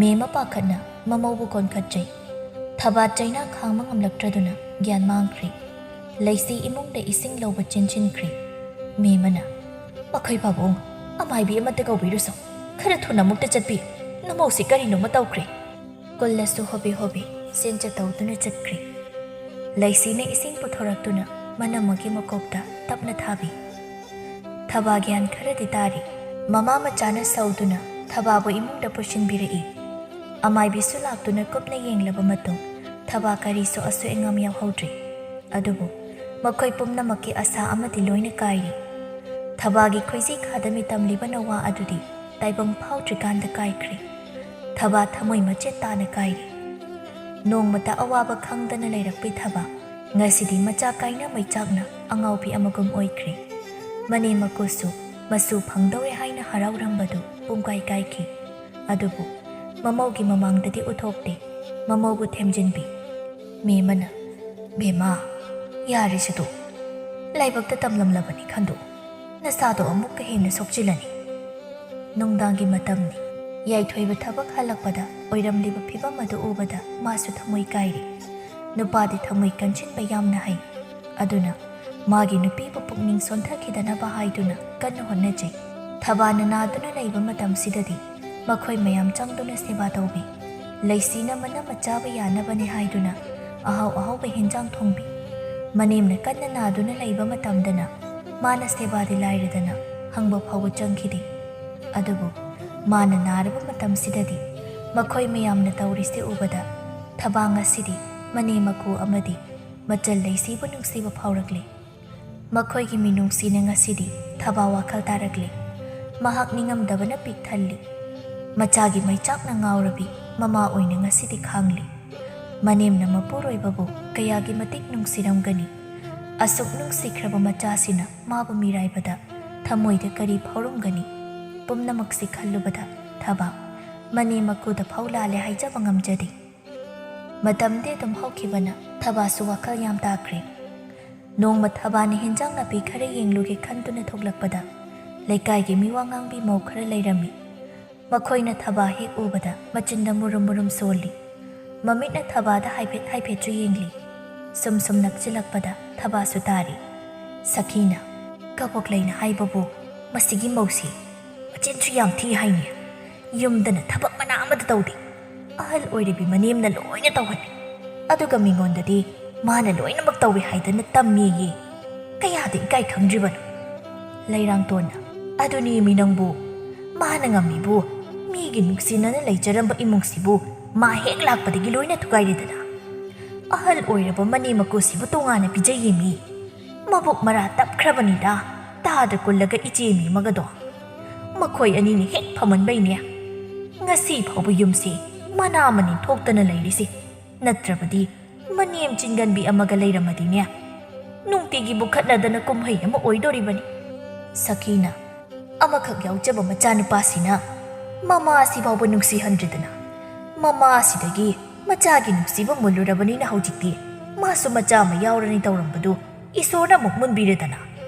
ꯃꯦꯝꯃ ꯄꯥꯈꯠꯅ ꯃꯃꯧꯕꯨ ꯀꯣꯟꯈꯠꯆꯩ꯫ ꯊꯕꯥ ꯆꯩꯅꯥ ꯈꯥꯡꯕ ꯉꯝꯂꯛꯇ꯭ꯔꯗꯨꯅ ꯒ꯭ꯌꯥꯟ ꯃꯥꯡꯈ꯭ꯔꯦ꯫ ꯂꯩꯁꯤ ꯏꯃꯨꯡꯗ ꯏꯁꯤꯡ ꯂꯧꯕ ꯆꯦꯟꯁꯤꯟꯈ꯭ꯔꯦ꯫ ꯃꯦꯝꯃꯅ, "ꯃꯈꯣꯏ ꯄꯥꯕꯨꯡ, ꯑꯃꯥꯏꯕꯤ ꯑꯃꯠꯇ ꯀꯧꯕꯤꯔꯨꯁꯣ꯫ ꯈꯔ ꯊꯨꯅ ꯑꯃꯨꯛꯇ ꯆꯠꯄꯤꯌꯨ꯫ ꯅꯃꯧꯁꯤ ꯀꯔꯤꯅꯣꯃ ꯇꯧꯈ꯭ꯔꯦ꯫" ꯀꯨꯜꯂꯁꯨ ꯍꯣꯕꯦ ꯍꯣꯕꯦ ꯆꯦꯟ ꯆꯠꯇꯧꯗꯨꯅ ꯆꯠꯈ꯭ꯔꯦ꯫ ꯂꯩꯁꯤꯅ ꯏꯁꯤꯡ ꯄꯨꯊꯣꯔꯛꯇꯨꯅ ꯃꯅꯝꯃꯒꯤ ꯃꯀꯣꯛꯇ ꯇꯞꯅ ꯊꯥꯕꯤ꯫ ꯊꯕꯥ ꯒ꯭ꯌꯥꯟ ꯈꯔꯗꯤ ꯇꯥꯔꯤ꯫ ꯃꯃꯥ ꯃꯆꯥꯅ ꯁꯧꯗꯨꯅ ꯊꯕꯥꯕꯨ ꯏꯃꯨꯡꯗ ꯄꯨꯁꯤꯟꯕꯤꯔꯛꯏ꯫ ꯑꯃꯥꯏꯕꯤꯁꯨ ꯂꯥꯛꯇꯨꯅ ꯀꯨꯞꯅ ꯌꯦꯡꯂꯕ ꯃꯇꯨꯡ ꯊꯕꯥ ꯀꯔꯤꯁꯨ ꯑꯁꯣꯏ ꯑꯉꯥꯝ ꯌꯥꯎꯍꯧꯗ꯭ꯔꯤ꯫ ꯑꯗꯨꯕꯨ ꯃꯈꯣꯏ ꯄꯨꯝꯅꯃꯛꯀꯤ ꯑꯁꯥ ꯑꯃꯗꯤ ꯂꯣꯏꯅ ꯀꯥꯏꯔꯤ꯫ ꯊꯕꯥꯒꯤ ꯈꯣꯏꯖꯤ ꯈꯥꯗ ꯃꯤꯇꯝꯂꯤꯕ ꯅꯋꯥ ꯑꯗꯨꯗꯤ ꯇꯥꯏꯕꯪ ꯐꯥꯎꯗ꯭ꯔꯤꯀꯥꯟꯗ ꯀꯥꯏꯈ꯭ꯔꯦ꯫ ꯊꯕꯥ ꯊꯃꯣꯏ ꯃꯆꯦꯠ ꯇꯥꯅ ꯀꯥꯏꯔꯤ꯫ ꯅꯣꯡꯃꯇ ꯑꯋꯥꯕ ꯈꯪꯗꯅ ꯂꯩꯔꯛꯄꯤ ꯊꯕꯥ ꯉꯁꯤꯗꯤ ꯃꯆꯥ ꯀꯥꯏꯅ ꯃꯩꯆꯥꯛꯅ ꯑꯉꯥꯎꯕꯤ ꯑꯃꯒꯨꯝ ꯑꯣꯏꯈ꯭ꯔꯦ꯫ ꯃꯅꯦꯝ ꯃꯀꯨꯁꯨ ꯃꯁꯨ ꯐꯪꯗꯧꯔꯦ ꯍꯥꯏꯅ ꯍꯔꯥꯎꯔꯝꯕꯗꯨ ꯄꯨꯡꯀꯥꯏ ꯀꯥꯏꯈꯤ꯫ ꯑꯗꯨꯕꯨ ꯃꯃꯧꯒꯤ ꯃꯃꯥꯡꯗꯗꯤ ꯎꯠꯊꯣꯛꯇꯦ꯫ ꯃꯃꯧꯕꯨ ꯊꯦꯝꯖꯤꯟꯕꯤ꯫ ꯃꯦꯃꯅ, "ꯕꯦꯝꯃ, ꯌꯥꯔꯦꯁꯦ ꯇꯣꯛ꯫ ꯂꯥꯏꯕꯛꯇ ꯇꯝꯂꯝꯂꯕꯅꯤ ꯈꯟꯗꯣꯛꯎ꯫ ꯅꯁꯥꯗꯣ ꯑꯃꯨꯛꯀ ꯍꯦꯟꯅ ꯁꯣꯛꯆꯤꯜꯂꯅꯤ꯫" ꯅꯨꯡꯗꯥꯡꯒꯤ ꯃꯇꯝꯅꯤ꯫ ꯌꯥꯏꯊꯣꯏꯕ ꯊꯕꯛ ꯍꯜꯂꯛꯄꯗ ꯑꯣꯏꯔꯝꯂꯤꯕ ꯐꯤꯕꯝ ꯑꯗꯨ ꯎꯕꯗ ꯃꯥꯁꯨ ꯊꯃꯣꯏ ꯀꯥꯏꯔꯤ꯫ ꯅꯨꯄꯥꯗꯤ ꯊꯃꯣꯏ ꯀꯟꯁꯤꯟꯕ ꯌꯥꯝꯅ ꯍꯩ꯫ ꯑꯗꯨꯅ ꯃꯥꯒꯤ ꯅꯨꯄꯤꯕꯨ ꯄꯨꯛꯅꯤꯡ ꯁꯣꯟꯊꯈꯤꯗꯅꯕ ꯍꯥꯏꯗꯨꯅ ꯀꯟꯅ ꯍꯣꯠꯅꯖꯩ꯫ ꯊꯕꯥꯅ ꯅꯥꯗꯨꯅ ꯂꯩꯕ ꯃꯇꯝꯁꯤꯗꯗꯤ ꯃꯈꯣꯏ ꯃꯌꯥꯝ ꯆꯪꯗꯨꯅ ꯁꯦꯕꯥ ꯇꯧꯕꯤ꯫ ꯂꯩꯁꯤꯅ ꯃꯅꯝꯃ ꯆꯥꯕ ꯌꯥꯅꯕꯅꯦ ꯍꯥꯏꯗꯨꯅ ꯑꯍꯥꯎ ꯑꯍꯥꯎꯕ ꯍꯦꯟꯖꯥꯡ ꯊꯣꯡꯕꯤ꯫ ꯃꯅꯦꯝꯅ ꯀꯟꯅ ꯅꯥꯗꯨꯅ ꯂꯩꯕ ꯃꯇꯝꯗꯅ ꯃꯥꯅ ꯁꯦꯕꯥꯗꯤ ꯂꯥꯏꯔꯗꯅ ꯍꯪꯕ ꯐꯥꯎꯕ ꯆꯪꯈꯤꯗꯦ꯫ ꯑꯗꯨꯕꯨ ꯃꯥꯅ ꯅꯥꯔꯕ ꯃꯇꯝꯁꯤꯗꯗꯤ ꯃꯈꯣꯏ ꯃꯌꯥꯝꯅ ꯇꯧꯔꯤꯁꯦ ꯎꯕꯗ ꯊꯕꯥ ꯉꯁꯤꯗꯤ ꯃꯅꯦꯝ ꯃꯀꯨ ꯑꯃꯗꯤ ꯃꯆꯜ ꯂꯩꯁꯤꯕꯨ ꯅꯨꯡꯁꯤꯕ ꯐꯥꯎꯔꯛꯂꯦ꯫ ꯃꯈꯣꯏꯒꯤ ꯃꯤꯅꯨꯡꯁꯤꯅ ꯉꯁꯤꯗꯤ ꯊꯕꯥ ꯋꯥꯈꯜ ꯇꯥꯔꯛꯂꯦ꯫ ꯃꯍꯥꯛ ꯅꯤꯡꯉꯝꯗꯕꯅ ꯄꯤꯛ ꯊꯜꯂꯤ꯫ ꯃꯆꯥꯒꯤ ꯃꯩꯆꯥꯛꯅ ꯉꯥꯎꯔꯕꯤ ꯃꯃꯥ ꯑꯣꯏꯅ ꯉꯁꯤꯗꯤ ꯈꯥꯡꯂꯤ꯫ ꯃꯅꯦꯝꯅ ꯃꯄꯨꯔꯣꯏꯕꯕꯨ ꯀꯌꯥꯒꯤ ꯃꯇꯤꯛ ꯅꯨꯡꯁꯤꯔꯝꯒꯅꯤ꯫ ꯑꯁꯨꯛ ꯅꯨꯡꯁꯤꯈ꯭ꯔꯕ ꯃꯆꯥꯁꯤꯅ ꯃꯥꯕꯨ ꯃꯤꯔꯥꯏꯕꯗ ꯊꯃꯣꯏꯗ ꯀꯔꯤ ꯐꯥꯎꯔꯝꯒꯅꯤ? ꯄꯨꯝꯅꯃꯛꯁꯤ ꯈꯜꯂꯨꯕꯗ ꯊꯕꯥ ꯃꯅꯦꯝ ꯃꯀꯨꯗ ꯐꯥꯎ ꯂꯥꯜꯂꯦ ꯍꯥꯏꯖꯕ ꯉꯝꯖꯗꯦ꯫ ꯃꯇꯝꯗꯤ ꯑꯗꯨꯝ ꯍꯧꯈꯤꯕꯅ ꯊꯕꯥꯁꯨ ꯋꯥꯈꯜ ꯌꯥꯝ ꯇꯥꯈ꯭ꯔꯦ꯫ ꯅꯣꯡꯃ ꯊꯕꯥꯅ ꯍꯦꯟꯖꯥꯡ ꯅꯥꯄꯤ ꯈꯔ ꯌꯦꯡꯂꯨꯒꯦ ꯈꯟꯗꯨꯅ ꯊꯣꯛꯂꯛꯄꯗ ꯂꯩꯀꯥꯏꯒꯤ ꯃꯤꯋꯥ ꯉꯥꯡꯕꯤ ꯃꯧ ꯈꯔ ꯂꯩꯔꯝꯃꯤ꯫ ꯃꯈꯣꯏꯅ ꯊꯕꯥ ꯍꯦꯛ ꯎꯕꯗ ꯃꯆꯤꯟꯗ ꯃꯨꯔꯨꯝ ꯃꯨꯔꯨꯝ ꯁꯣꯜꯂꯤ꯫ ꯃꯃꯤꯠꯅ ꯊꯕꯥꯗ ꯍꯥꯏꯐꯦꯠ ꯍꯥꯏꯐꯦꯠꯁꯨ ꯌꯦꯡꯂꯤ꯫ ꯁꯨꯝ ꯁꯨꯝ ꯅꯛꯁꯤꯜꯂꯛꯄꯗ ꯊꯕꯥꯁꯨ ꯇꯥꯔꯤ꯫ ꯁꯈꯤꯅ, "ꯀꯕꯣꯛ ꯂꯩꯅ ꯍꯥꯏꯕꯕꯨ ꯃꯁꯤꯒꯤ ꯃꯧꯁꯤ ꯃꯆꯤꯟꯁꯨ ꯌꯥꯝ ꯊꯤ ꯍꯥꯏꯅꯤ꯫ ꯌꯨꯝꯗꯅ ꯊꯕꯛ ꯃꯅꯥ ꯑꯃꯠꯇ ꯇꯧꯗꯦ꯫ ꯑꯍꯜ ꯑꯣꯏꯔꯕꯤ ꯃꯅꯦꯝꯅ ꯂꯣꯏꯅ ꯇꯧꯍꯜꯂꯤ꯫ ꯑꯗꯨꯒ ꯃꯤꯉꯣꯟꯗꯗꯤ ꯃꯥꯅ ꯂꯣꯏꯅꯃꯛ ꯇꯧꯏ ꯍꯥꯏꯗꯅ ꯇꯝꯃꯦꯌꯦ꯫ ꯀꯌꯥꯗ ꯏꯀꯥꯏ ꯈꯪꯗ꯭ꯔꯤꯕꯅꯣ? ꯂꯩꯔꯥꯡꯇꯣꯟꯅ, "ꯑꯗꯨꯅꯦꯃꯤ ꯅꯪꯕꯨ, ꯃꯥꯅ ꯉꯝꯃꯤꯕꯨ, ꯃꯤꯒꯤ ꯅꯨꯡꯁꯤꯅꯅ ꯂꯩꯖꯔꯝꯕ ꯏꯃꯨꯡꯁꯤꯕꯨ ꯃꯥ ꯍꯦꯛ ꯂꯥꯛꯄꯗꯒꯤ ꯂꯣꯏꯅ ꯊꯨꯒꯥꯏꯔꯦꯗꯅ꯫ ꯑꯍꯜ ꯑꯣꯏꯔꯕ ꯃꯅꯦꯝ ꯃꯀꯨꯁꯤꯕꯨ ꯇꯣꯉꯥꯟꯅ ꯄꯤꯖꯩꯌꯦꯃꯤ꯫ ꯃꯕꯨꯛ ꯃꯔꯥ ꯇꯞꯈ꯭ꯔꯕꯅꯤꯗ, ꯇꯥꯗ ꯀꯨꯜꯂꯒ ꯏꯆꯦ ꯃꯤꯃꯒꯗꯣ꯫ ꯃꯈꯣꯏ ꯑꯅꯤꯅ ꯍꯦꯛ ꯐꯝꯃꯟꯕꯩꯅꯦ ꯉꯁꯤ ꯐꯥꯎꯕ ꯌꯨꯝꯁꯤ ꯃꯅꯥ ꯃꯅꯤꯟ ꯊꯣꯛꯇꯅ ꯂꯩꯔꯤꯁꯤ꯫ ꯅꯠꯇ꯭ꯔꯕꯗꯤ ꯃꯅꯦꯝ ꯆꯤꯡꯒꯟꯕꯤ ꯑꯃꯒ ꯂꯩꯔꯝꯃꯗꯤꯅꯦ, ꯅꯨꯡꯇꯤꯒꯤꯕꯨ ꯈꯠꯅꯗꯅ ꯀꯨꯝꯍꯩ ꯑꯃ ꯑꯣꯏꯗꯣꯔꯤꯕꯅꯤ꯫" ꯁꯈꯤꯅ, "ꯑꯃꯈꯛ ꯌꯥꯎꯖꯕ ꯃꯆꯥꯅꯨꯄꯥꯁꯤꯅ ꯃꯃꯥ ꯑꯁꯤꯐꯥꯎꯕ ꯅꯨꯡꯁꯤꯍꯟꯗ꯭ꯔꯦꯗꯅ꯫ ꯃꯃꯥ ꯑꯁꯤꯗꯒꯤ ꯃꯆꯥꯒꯤ ꯅꯨꯡꯁꯤꯕ ꯃꯨꯜꯂꯨꯔꯕꯅꯤꯅ ꯍꯧꯖꯤꯛꯇꯤ ꯃꯥꯁꯨ ꯃꯆꯥ ꯑꯃ ꯌꯥꯎꯔꯅꯤ ꯇꯧꯔꯝꯕꯗꯨ ꯏꯁꯣꯔꯅ ꯑꯃꯨꯛ ꯃꯨꯟꯕꯤꯔꯦꯗꯅ꯫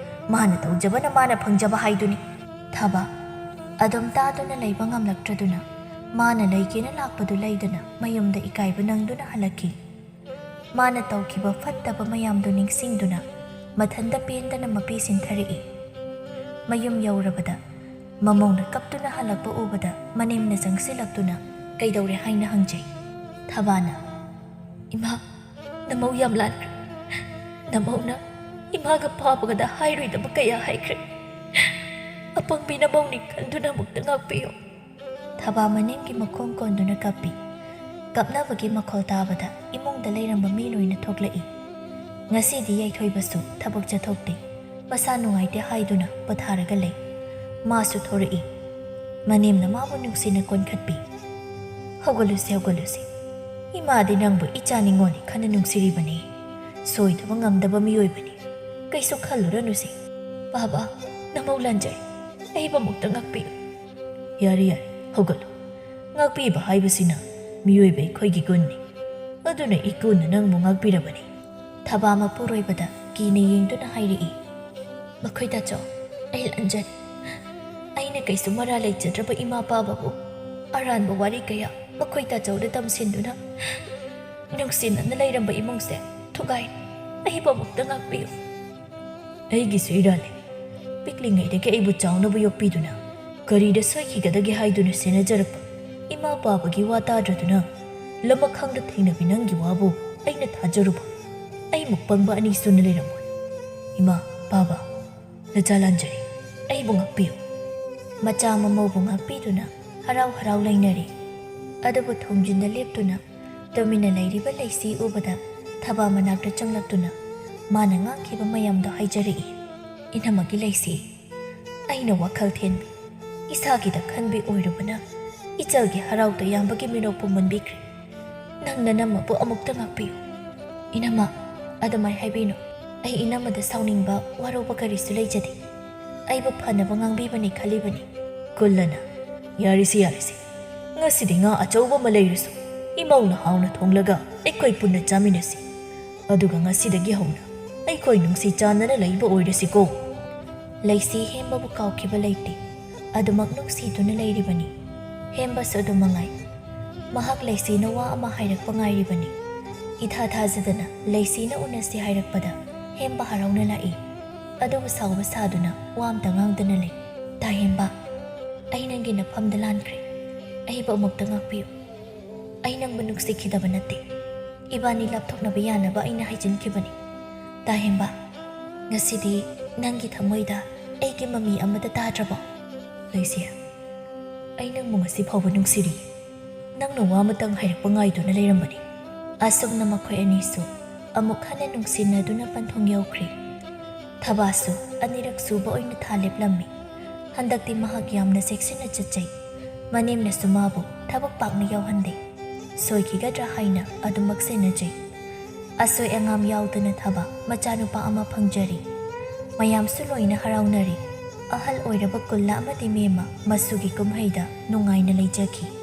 ꯃꯥꯅ ꯇꯧꯖꯕꯅ ꯃꯥꯅ ꯐꯪꯖꯕ ꯍꯥꯏꯗꯨꯅꯤ꯫" ꯊꯕ ꯑꯗꯨꯝ ꯇꯥꯗꯨꯅ ꯂꯩꯕ ꯉꯝꯂꯛꯇ꯭ꯔꯗꯨꯅ ꯃꯥꯅ ꯂꯩꯒꯦꯅ ꯂꯥꯛꯄꯗꯨ ꯂꯩꯗꯅ ꯃꯌꯨꯝꯗ ꯏꯀꯥꯏꯕ ꯅꯪꯗꯨꯅ ꯍꯜꯂꯛꯈꯤ꯫ ꯃꯥꯅ ꯇꯧꯈꯤꯕ ꯐꯠꯇꯕ ꯃꯌꯥꯝꯗꯨ ꯅꯤꯡꯁꯤꯡꯗꯨꯅ ꯃꯊꯟꯇ ꯄꯦꯟꯗꯅ ꯃꯄꯤ ꯁꯤꯟꯊꯔꯛꯏ꯫ ꯃꯌꯨꯝ ꯌꯧꯔꯕꯗ ꯃꯃꯧꯅ ꯀꯞꯇꯨꯅ ꯍꯜꯂꯛꯄ ꯎꯕꯗ ꯃꯅꯦꯝꯅ ꯆꯪꯁꯤꯜꯂꯛꯇꯨꯅ "ꯀꯩꯗꯧꯔꯦ?" ꯍꯥꯏꯅ ꯍꯪꯖꯩ꯫ ꯊꯕꯥꯅ, "ꯏꯃꯥ, ꯅꯃꯧ ꯌꯥꯝ ꯂꯥꯟꯈ꯭ꯔꯦ꯫ ꯅꯃꯧꯅ ꯏꯃꯥꯒ ꯄꯥꯕꯒꯗ ꯍꯥꯏꯔꯣꯏꯗꯕ ꯀꯌꯥ ꯍꯥꯏꯈ꯭ꯔꯦ꯫ ꯑꯄꯪꯕꯤ ꯅꯃꯧꯅꯤ ꯈꯟꯗꯨꯅ ꯑꯃꯨꯛꯇ ꯉꯥꯛꯄꯤꯌꯨ꯫" ꯊꯕꯥ ꯃꯅꯦꯝꯒꯤ ꯃꯈꯣꯡ ꯀꯣꯟꯗꯨꯅ ꯀꯞꯄꯤ꯫ ꯀꯞꯅꯕꯒꯤ ꯃꯈꯣꯜ ꯇꯥꯕꯗ ꯏꯃꯨꯡꯗ ꯂꯩꯔꯝꯕ ꯃꯤ ꯂꯣꯏꯅ ꯊꯣꯛꯂꯛꯏ꯫ ꯉꯁꯤꯗꯤ ꯌꯥꯏꯊꯣꯏꯕꯁꯨ ꯊꯕꯛ ꯆꯠꯊꯣꯛꯇꯦ꯫ ꯃꯁꯥ ꯅꯨꯡꯉꯥꯏꯇꯦ ꯍꯥꯏꯗꯨꯅ ꯄꯣꯊꯥꯔꯒ ꯂꯩ꯫ ꯃꯥꯁꯨ ꯊꯣꯔꯛꯏ꯫ ꯃꯅꯦꯝꯅ ꯃꯥꯕꯨ ꯅꯨꯡꯁꯤꯅ ꯀꯣꯟꯈꯠꯄꯤ꯫ "ꯍꯧꯒꯠꯂꯨꯁꯦ, ꯍꯧꯒꯠꯂꯨꯁꯦ꯫ ꯏꯃꯥꯗꯤ ꯅꯪꯕꯨ ꯏꯆꯥ ꯅꯤꯉꯣꯜꯅꯤ ꯈꯟꯅ ꯅꯨꯡꯁꯤꯔꯤꯕꯅꯤ꯫ ꯁꯣꯏꯗꯕ ꯉꯝꯗꯕ ꯃꯤꯑꯣꯏꯕꯅꯤ꯫ ꯀꯩꯁꯨ ꯈꯜꯂꯨꯔꯅꯨꯁꯦ꯫ ꯄꯥꯕ, ꯅꯃꯧ ꯂꯥꯟꯖꯩ꯫ ꯑꯩꯕꯨ ꯑꯃꯨꯛꯇ ꯉꯥꯛꯄꯤꯌꯨ꯫" "ꯌꯥꯔꯦ, ꯌꯥꯔꯦ, ꯍꯧꯒꯠꯂꯨ꯫ ꯉꯥꯛꯄꯤꯕ ꯍꯥꯏꯕꯁꯤꯅ ꯃꯤꯑꯣꯏꯕ ꯑꯩꯈꯣꯏꯒꯤ ꯒꯨꯟꯅꯤ꯫ ꯑꯗꯨꯅ ꯏꯀꯨꯅ ꯅꯪꯕꯨ ꯉꯥꯛꯄꯤꯔꯕꯅꯤ꯫" ꯊꯕꯥ ꯃꯄꯨꯔꯣꯏꯕꯗ ꯀꯤꯅ ꯌꯦꯡꯗꯨꯅ ꯍꯥꯏꯔꯛꯏ꯫ "ꯃꯈꯣꯏ ꯇꯥꯆꯧ, ꯑꯩ ꯂꯥꯟꯖꯔꯦ꯫ ꯑꯩꯅ ꯀꯩꯁꯨ ꯃꯔꯥ ꯂꯩꯖꯗ꯭ꯔꯕ ꯏꯃꯥ ꯄꯥꯕꯕꯨ ꯑꯔꯥꯟꯕ ꯋꯥꯔꯤ ꯀꯌꯥ ꯃꯈꯣꯏ ꯇꯥꯆꯧꯗ ꯇꯝꯁꯤꯟꯗꯨꯅ ꯅꯨꯡꯁꯤꯅꯅ ꯂꯩꯔꯝꯕ ꯏꯃꯨꯡꯁꯦ ꯊꯨꯒꯥꯏ꯫ ꯑꯩꯕꯨ ꯑꯃꯨꯛꯇ ꯉꯥꯛꯄꯤꯌꯨ꯫" "ꯑꯩꯒꯤꯁꯨ ꯏꯔꯥꯜꯅꯤ꯫ ꯄꯤꯛꯂꯤꯉꯩꯗꯒꯤ ꯑꯩꯕꯨ ꯆꯥꯎꯅꯕ ꯌꯣꯛꯄꯤꯗꯨꯅ ꯀꯔꯤꯗ ꯁꯣꯏꯈꯤꯒꯗꯒꯦ ꯍꯥꯏꯗꯨꯅ ꯁꯦꯟꯅꯖꯔꯛꯄ ꯏꯃꯥ ꯄꯥꯕꯒꯤ ꯋꯥ ꯇꯥꯗ꯭ꯔꯗꯨꯅ ꯂꯃꯈꯥꯡꯗ ꯊꯦꯡꯅꯕꯤ ꯅꯪꯒꯤ ꯋꯥꯕꯨ ꯑꯩꯅ ꯊꯥꯖꯔꯨꯕ꯫ ꯑꯩꯃꯨꯛ ꯄꯪꯕ ꯑꯅꯤ ꯁꯨꯅ ꯂꯩꯔꯝꯃꯣꯏ꯫ ꯏꯃꯥ, ꯕꯥꯕꯥ, ꯅꯆꯥ ꯂꯥꯟꯖꯔꯤ, ꯑꯩꯕꯨ ꯉꯥꯛꯄꯤꯌꯨ꯫ ꯃꯆꯥ ꯃꯃꯧꯕꯨ ꯉꯥꯛꯄꯤꯗꯨꯅ ꯍꯔꯥꯎ ꯍꯔꯥꯎ ꯂꯩꯅꯔꯤ꯫ ꯑꯗꯨꯕꯨ ꯊꯣꯡꯖꯤꯟꯗ ꯂꯦꯞꯇꯨꯅ ꯇꯨꯃꯤꯟꯅ ꯂꯩꯔꯤꯕ ꯂꯩꯁꯤ ꯎꯕꯗ ꯊꯕꯥ ꯃꯅꯥꯛꯇ ꯆꯪꯂꯛꯇꯨꯅ ꯃꯥꯅ ꯉꯥꯡꯈꯤꯕ ꯃꯌꯥꯝꯗꯣ ꯍꯥꯏꯖꯔꯛꯏ꯫ ꯏꯅꯝꯃꯒꯤ ꯂꯩꯁꯤ, ꯑꯩꯅ ꯋꯥꯈꯜ ꯊꯦꯟꯕꯤ, ꯏꯁꯥꯒꯤꯗ ꯈꯟꯕꯤ ꯑꯣꯏꯔꯨꯕꯅ ꯏꯆꯜꯒꯤ ꯍꯔꯥꯎ ꯇꯌꯥꯝꯕꯒꯤ ꯃꯤꯅꯣꯛꯄꯨ ꯃꯨꯟꯕꯤꯈ꯭ꯔꯦ꯫ ꯅꯪ ꯅꯅꯝꯃꯕꯨ ꯑꯃꯨꯛꯇ ꯉꯥꯛꯄꯤꯌꯨ꯫ ꯏꯅꯝꯃ, ꯑꯗꯨꯃꯥꯏ ꯍꯥꯏꯕꯤꯅꯨ꯫ ꯑꯩ ꯏꯅꯝꯃꯗ ꯁꯥꯎꯅꯤꯡꯕ, ꯋꯥꯔꯧꯕ ꯀꯔꯤꯁꯨ ꯂꯩꯖꯗꯦ꯫ ꯑꯩꯕꯨ ꯐꯅꯕ ꯉꯥꯡꯕꯤꯕꯅꯤ ꯈꯜꯂꯤꯕꯅꯤ꯫ ꯀꯨꯜꯂꯅ, ꯌꯥꯔꯤꯁꯤ, ꯌꯥꯔꯤꯁꯤ꯫ ꯉꯁꯤꯗꯤ ꯉꯥ ꯑꯆꯧꯕ ꯑꯃ ꯂꯩꯔꯁꯨ, ꯏꯃꯧꯅ ꯍꯥꯎꯅ ꯊꯣꯡꯂꯒ ꯑꯩꯈꯣꯏ ꯄꯨꯟꯅ ꯆꯥꯃꯤꯟꯅꯁꯤ꯫ ꯑꯗꯨꯒ ꯉꯁꯤꯗꯒꯤ ꯍꯧꯅ ꯑꯩꯈꯣꯏ ꯅꯨꯡꯁꯤ ꯆꯥꯟꯅꯅ ꯂꯩꯕ ꯑꯣꯏꯔꯁꯤꯀꯣ꯫ ꯂꯩꯁꯤ ꯍꯦꯝꯕꯕꯨ ꯀꯥꯎꯈꯤꯕ ꯂꯩꯇꯦ꯫ ꯑꯗꯨꯃꯛ ꯅꯨꯡꯁꯤꯗꯨꯅ ꯂꯩꯔꯤꯕꯅꯤ꯫ ꯍꯦꯝꯕꯁꯨ ꯑꯗꯨ ꯃꯉꯥꯏ꯫ ꯃꯍꯥꯛ ꯂꯩꯁꯤꯅ ꯋꯥ ꯑꯃ ꯍꯥꯏꯔꯛꯄ ꯉꯥꯏꯔꯤꯕꯅꯤ꯫ ꯏꯊꯥ ꯊꯥꯖꯗꯅ ꯂꯩꯁꯤꯅ ꯎꯅꯁꯤ ꯍꯥꯏꯔꯛꯄꯗ ꯍꯦꯝꯕ ꯍꯔꯥꯎꯅ ꯂꯥꯛꯏ꯫ ꯑꯗꯨꯕꯨ ꯁꯥꯎꯕ ꯁꯥꯗꯨꯅ ꯋꯥ ꯑꯝꯇ ꯉꯥꯡꯗꯅ ꯂꯩ꯫ ꯇꯥ ꯍꯦꯝꯕ, ꯑꯩ ꯅꯪꯒꯤ ꯅꯐꯝꯗ ꯂꯥꯟꯈ꯭ꯔꯦ꯫ ꯑꯩꯕꯨ ꯑꯃꯨꯛꯇ ꯉꯥꯛꯄꯤꯌꯨ꯫ ꯑꯩ ꯅꯪꯕꯨ ꯅꯨꯡꯁꯤꯈꯤꯗꯕ ꯅꯠꯇꯦ꯫ ꯏꯕꯥꯅꯤ ꯂꯥꯞꯊꯣꯛꯅꯕ ꯌꯥꯅꯕ ꯑꯩꯅ ꯍꯥꯏꯖꯤꯟꯈꯤꯕꯅꯤ꯫ ꯇꯥ ꯍꯦꯝꯕ, ꯉꯁꯤꯗꯤ ꯅꯪꯒꯤ ꯊꯃꯣꯏꯗ ꯑꯩꯒꯤ ꯃꯃꯤ ꯑꯃꯠꯇ ꯇꯥꯗ꯭ꯔꯕꯣ? ꯂꯩꯁꯤ, ꯑꯩ ꯅꯪꯕꯨ ꯉꯁꯤ ꯐꯥꯎꯕ ꯅꯨꯡꯁꯤꯔꯤ꯫ ꯅꯪꯅ ꯋꯥ ꯑꯃꯇꯪ ꯍꯥꯏꯔꯛꯄ ꯉꯥꯏꯗꯨꯅ ꯂꯩꯔꯝꯕꯅꯤ꯫ ꯑꯁꯨꯝꯅ ꯃꯈꯣꯏ ꯑꯅꯤꯁꯨ ꯑꯃꯨꯛ ꯍꯟꯅ ꯅꯨꯡꯁꯤꯅꯗꯨꯅ ꯄꯟꯊꯨꯡ ꯌꯧꯈ꯭ꯔꯦ꯫ ꯊꯕꯥꯁꯨ ꯑꯅꯤꯔꯛ ꯁꯨꯕ ꯑꯣꯏꯅ ꯊꯥ ꯂꯦꯞꯂꯝꯃꯤ꯫ ꯍꯟꯗꯛꯇꯤ ꯃꯍꯥꯛ ꯌꯥꯝꯅ ꯆꯦꯛꯁꯤꯟꯅ ꯆꯠꯆꯩ꯫ ꯃꯅꯦꯝꯅꯁꯨ ꯃꯥꯕꯨ ꯊꯕꯛ ꯄꯥꯛꯅ ꯌꯥꯎꯍꯟꯗꯦ꯫ ꯁꯣꯏꯈꯤꯒꯗ꯭ꯔꯥ ꯍꯥꯏꯅ ꯑꯗꯨꯃꯛ ꯁꯦꯟꯅꯖꯩ꯫ ꯑꯁꯣꯏ ꯑꯉꯥꯝ ꯌꯥꯎꯗꯅ ꯊꯕ ꯃꯆꯥꯅꯨꯄꯥ ꯑꯃ ꯐꯪꯖꯔꯦ꯫ ꯃꯌꯥꯝꯁꯨ ꯂꯣꯏꯅ ꯍꯔꯥꯎꯅꯔꯦ꯫ ꯑꯍꯜ ꯑꯣꯏꯔꯕ ꯀꯨꯜꯂ ꯑꯃꯗꯤ ꯃꯦꯝꯃ ꯃꯁꯨꯒꯤ ꯀꯨꯝꯍꯩꯗ ꯅꯨꯡꯉꯥꯏꯅ ꯂꯩꯖꯈꯤ꯫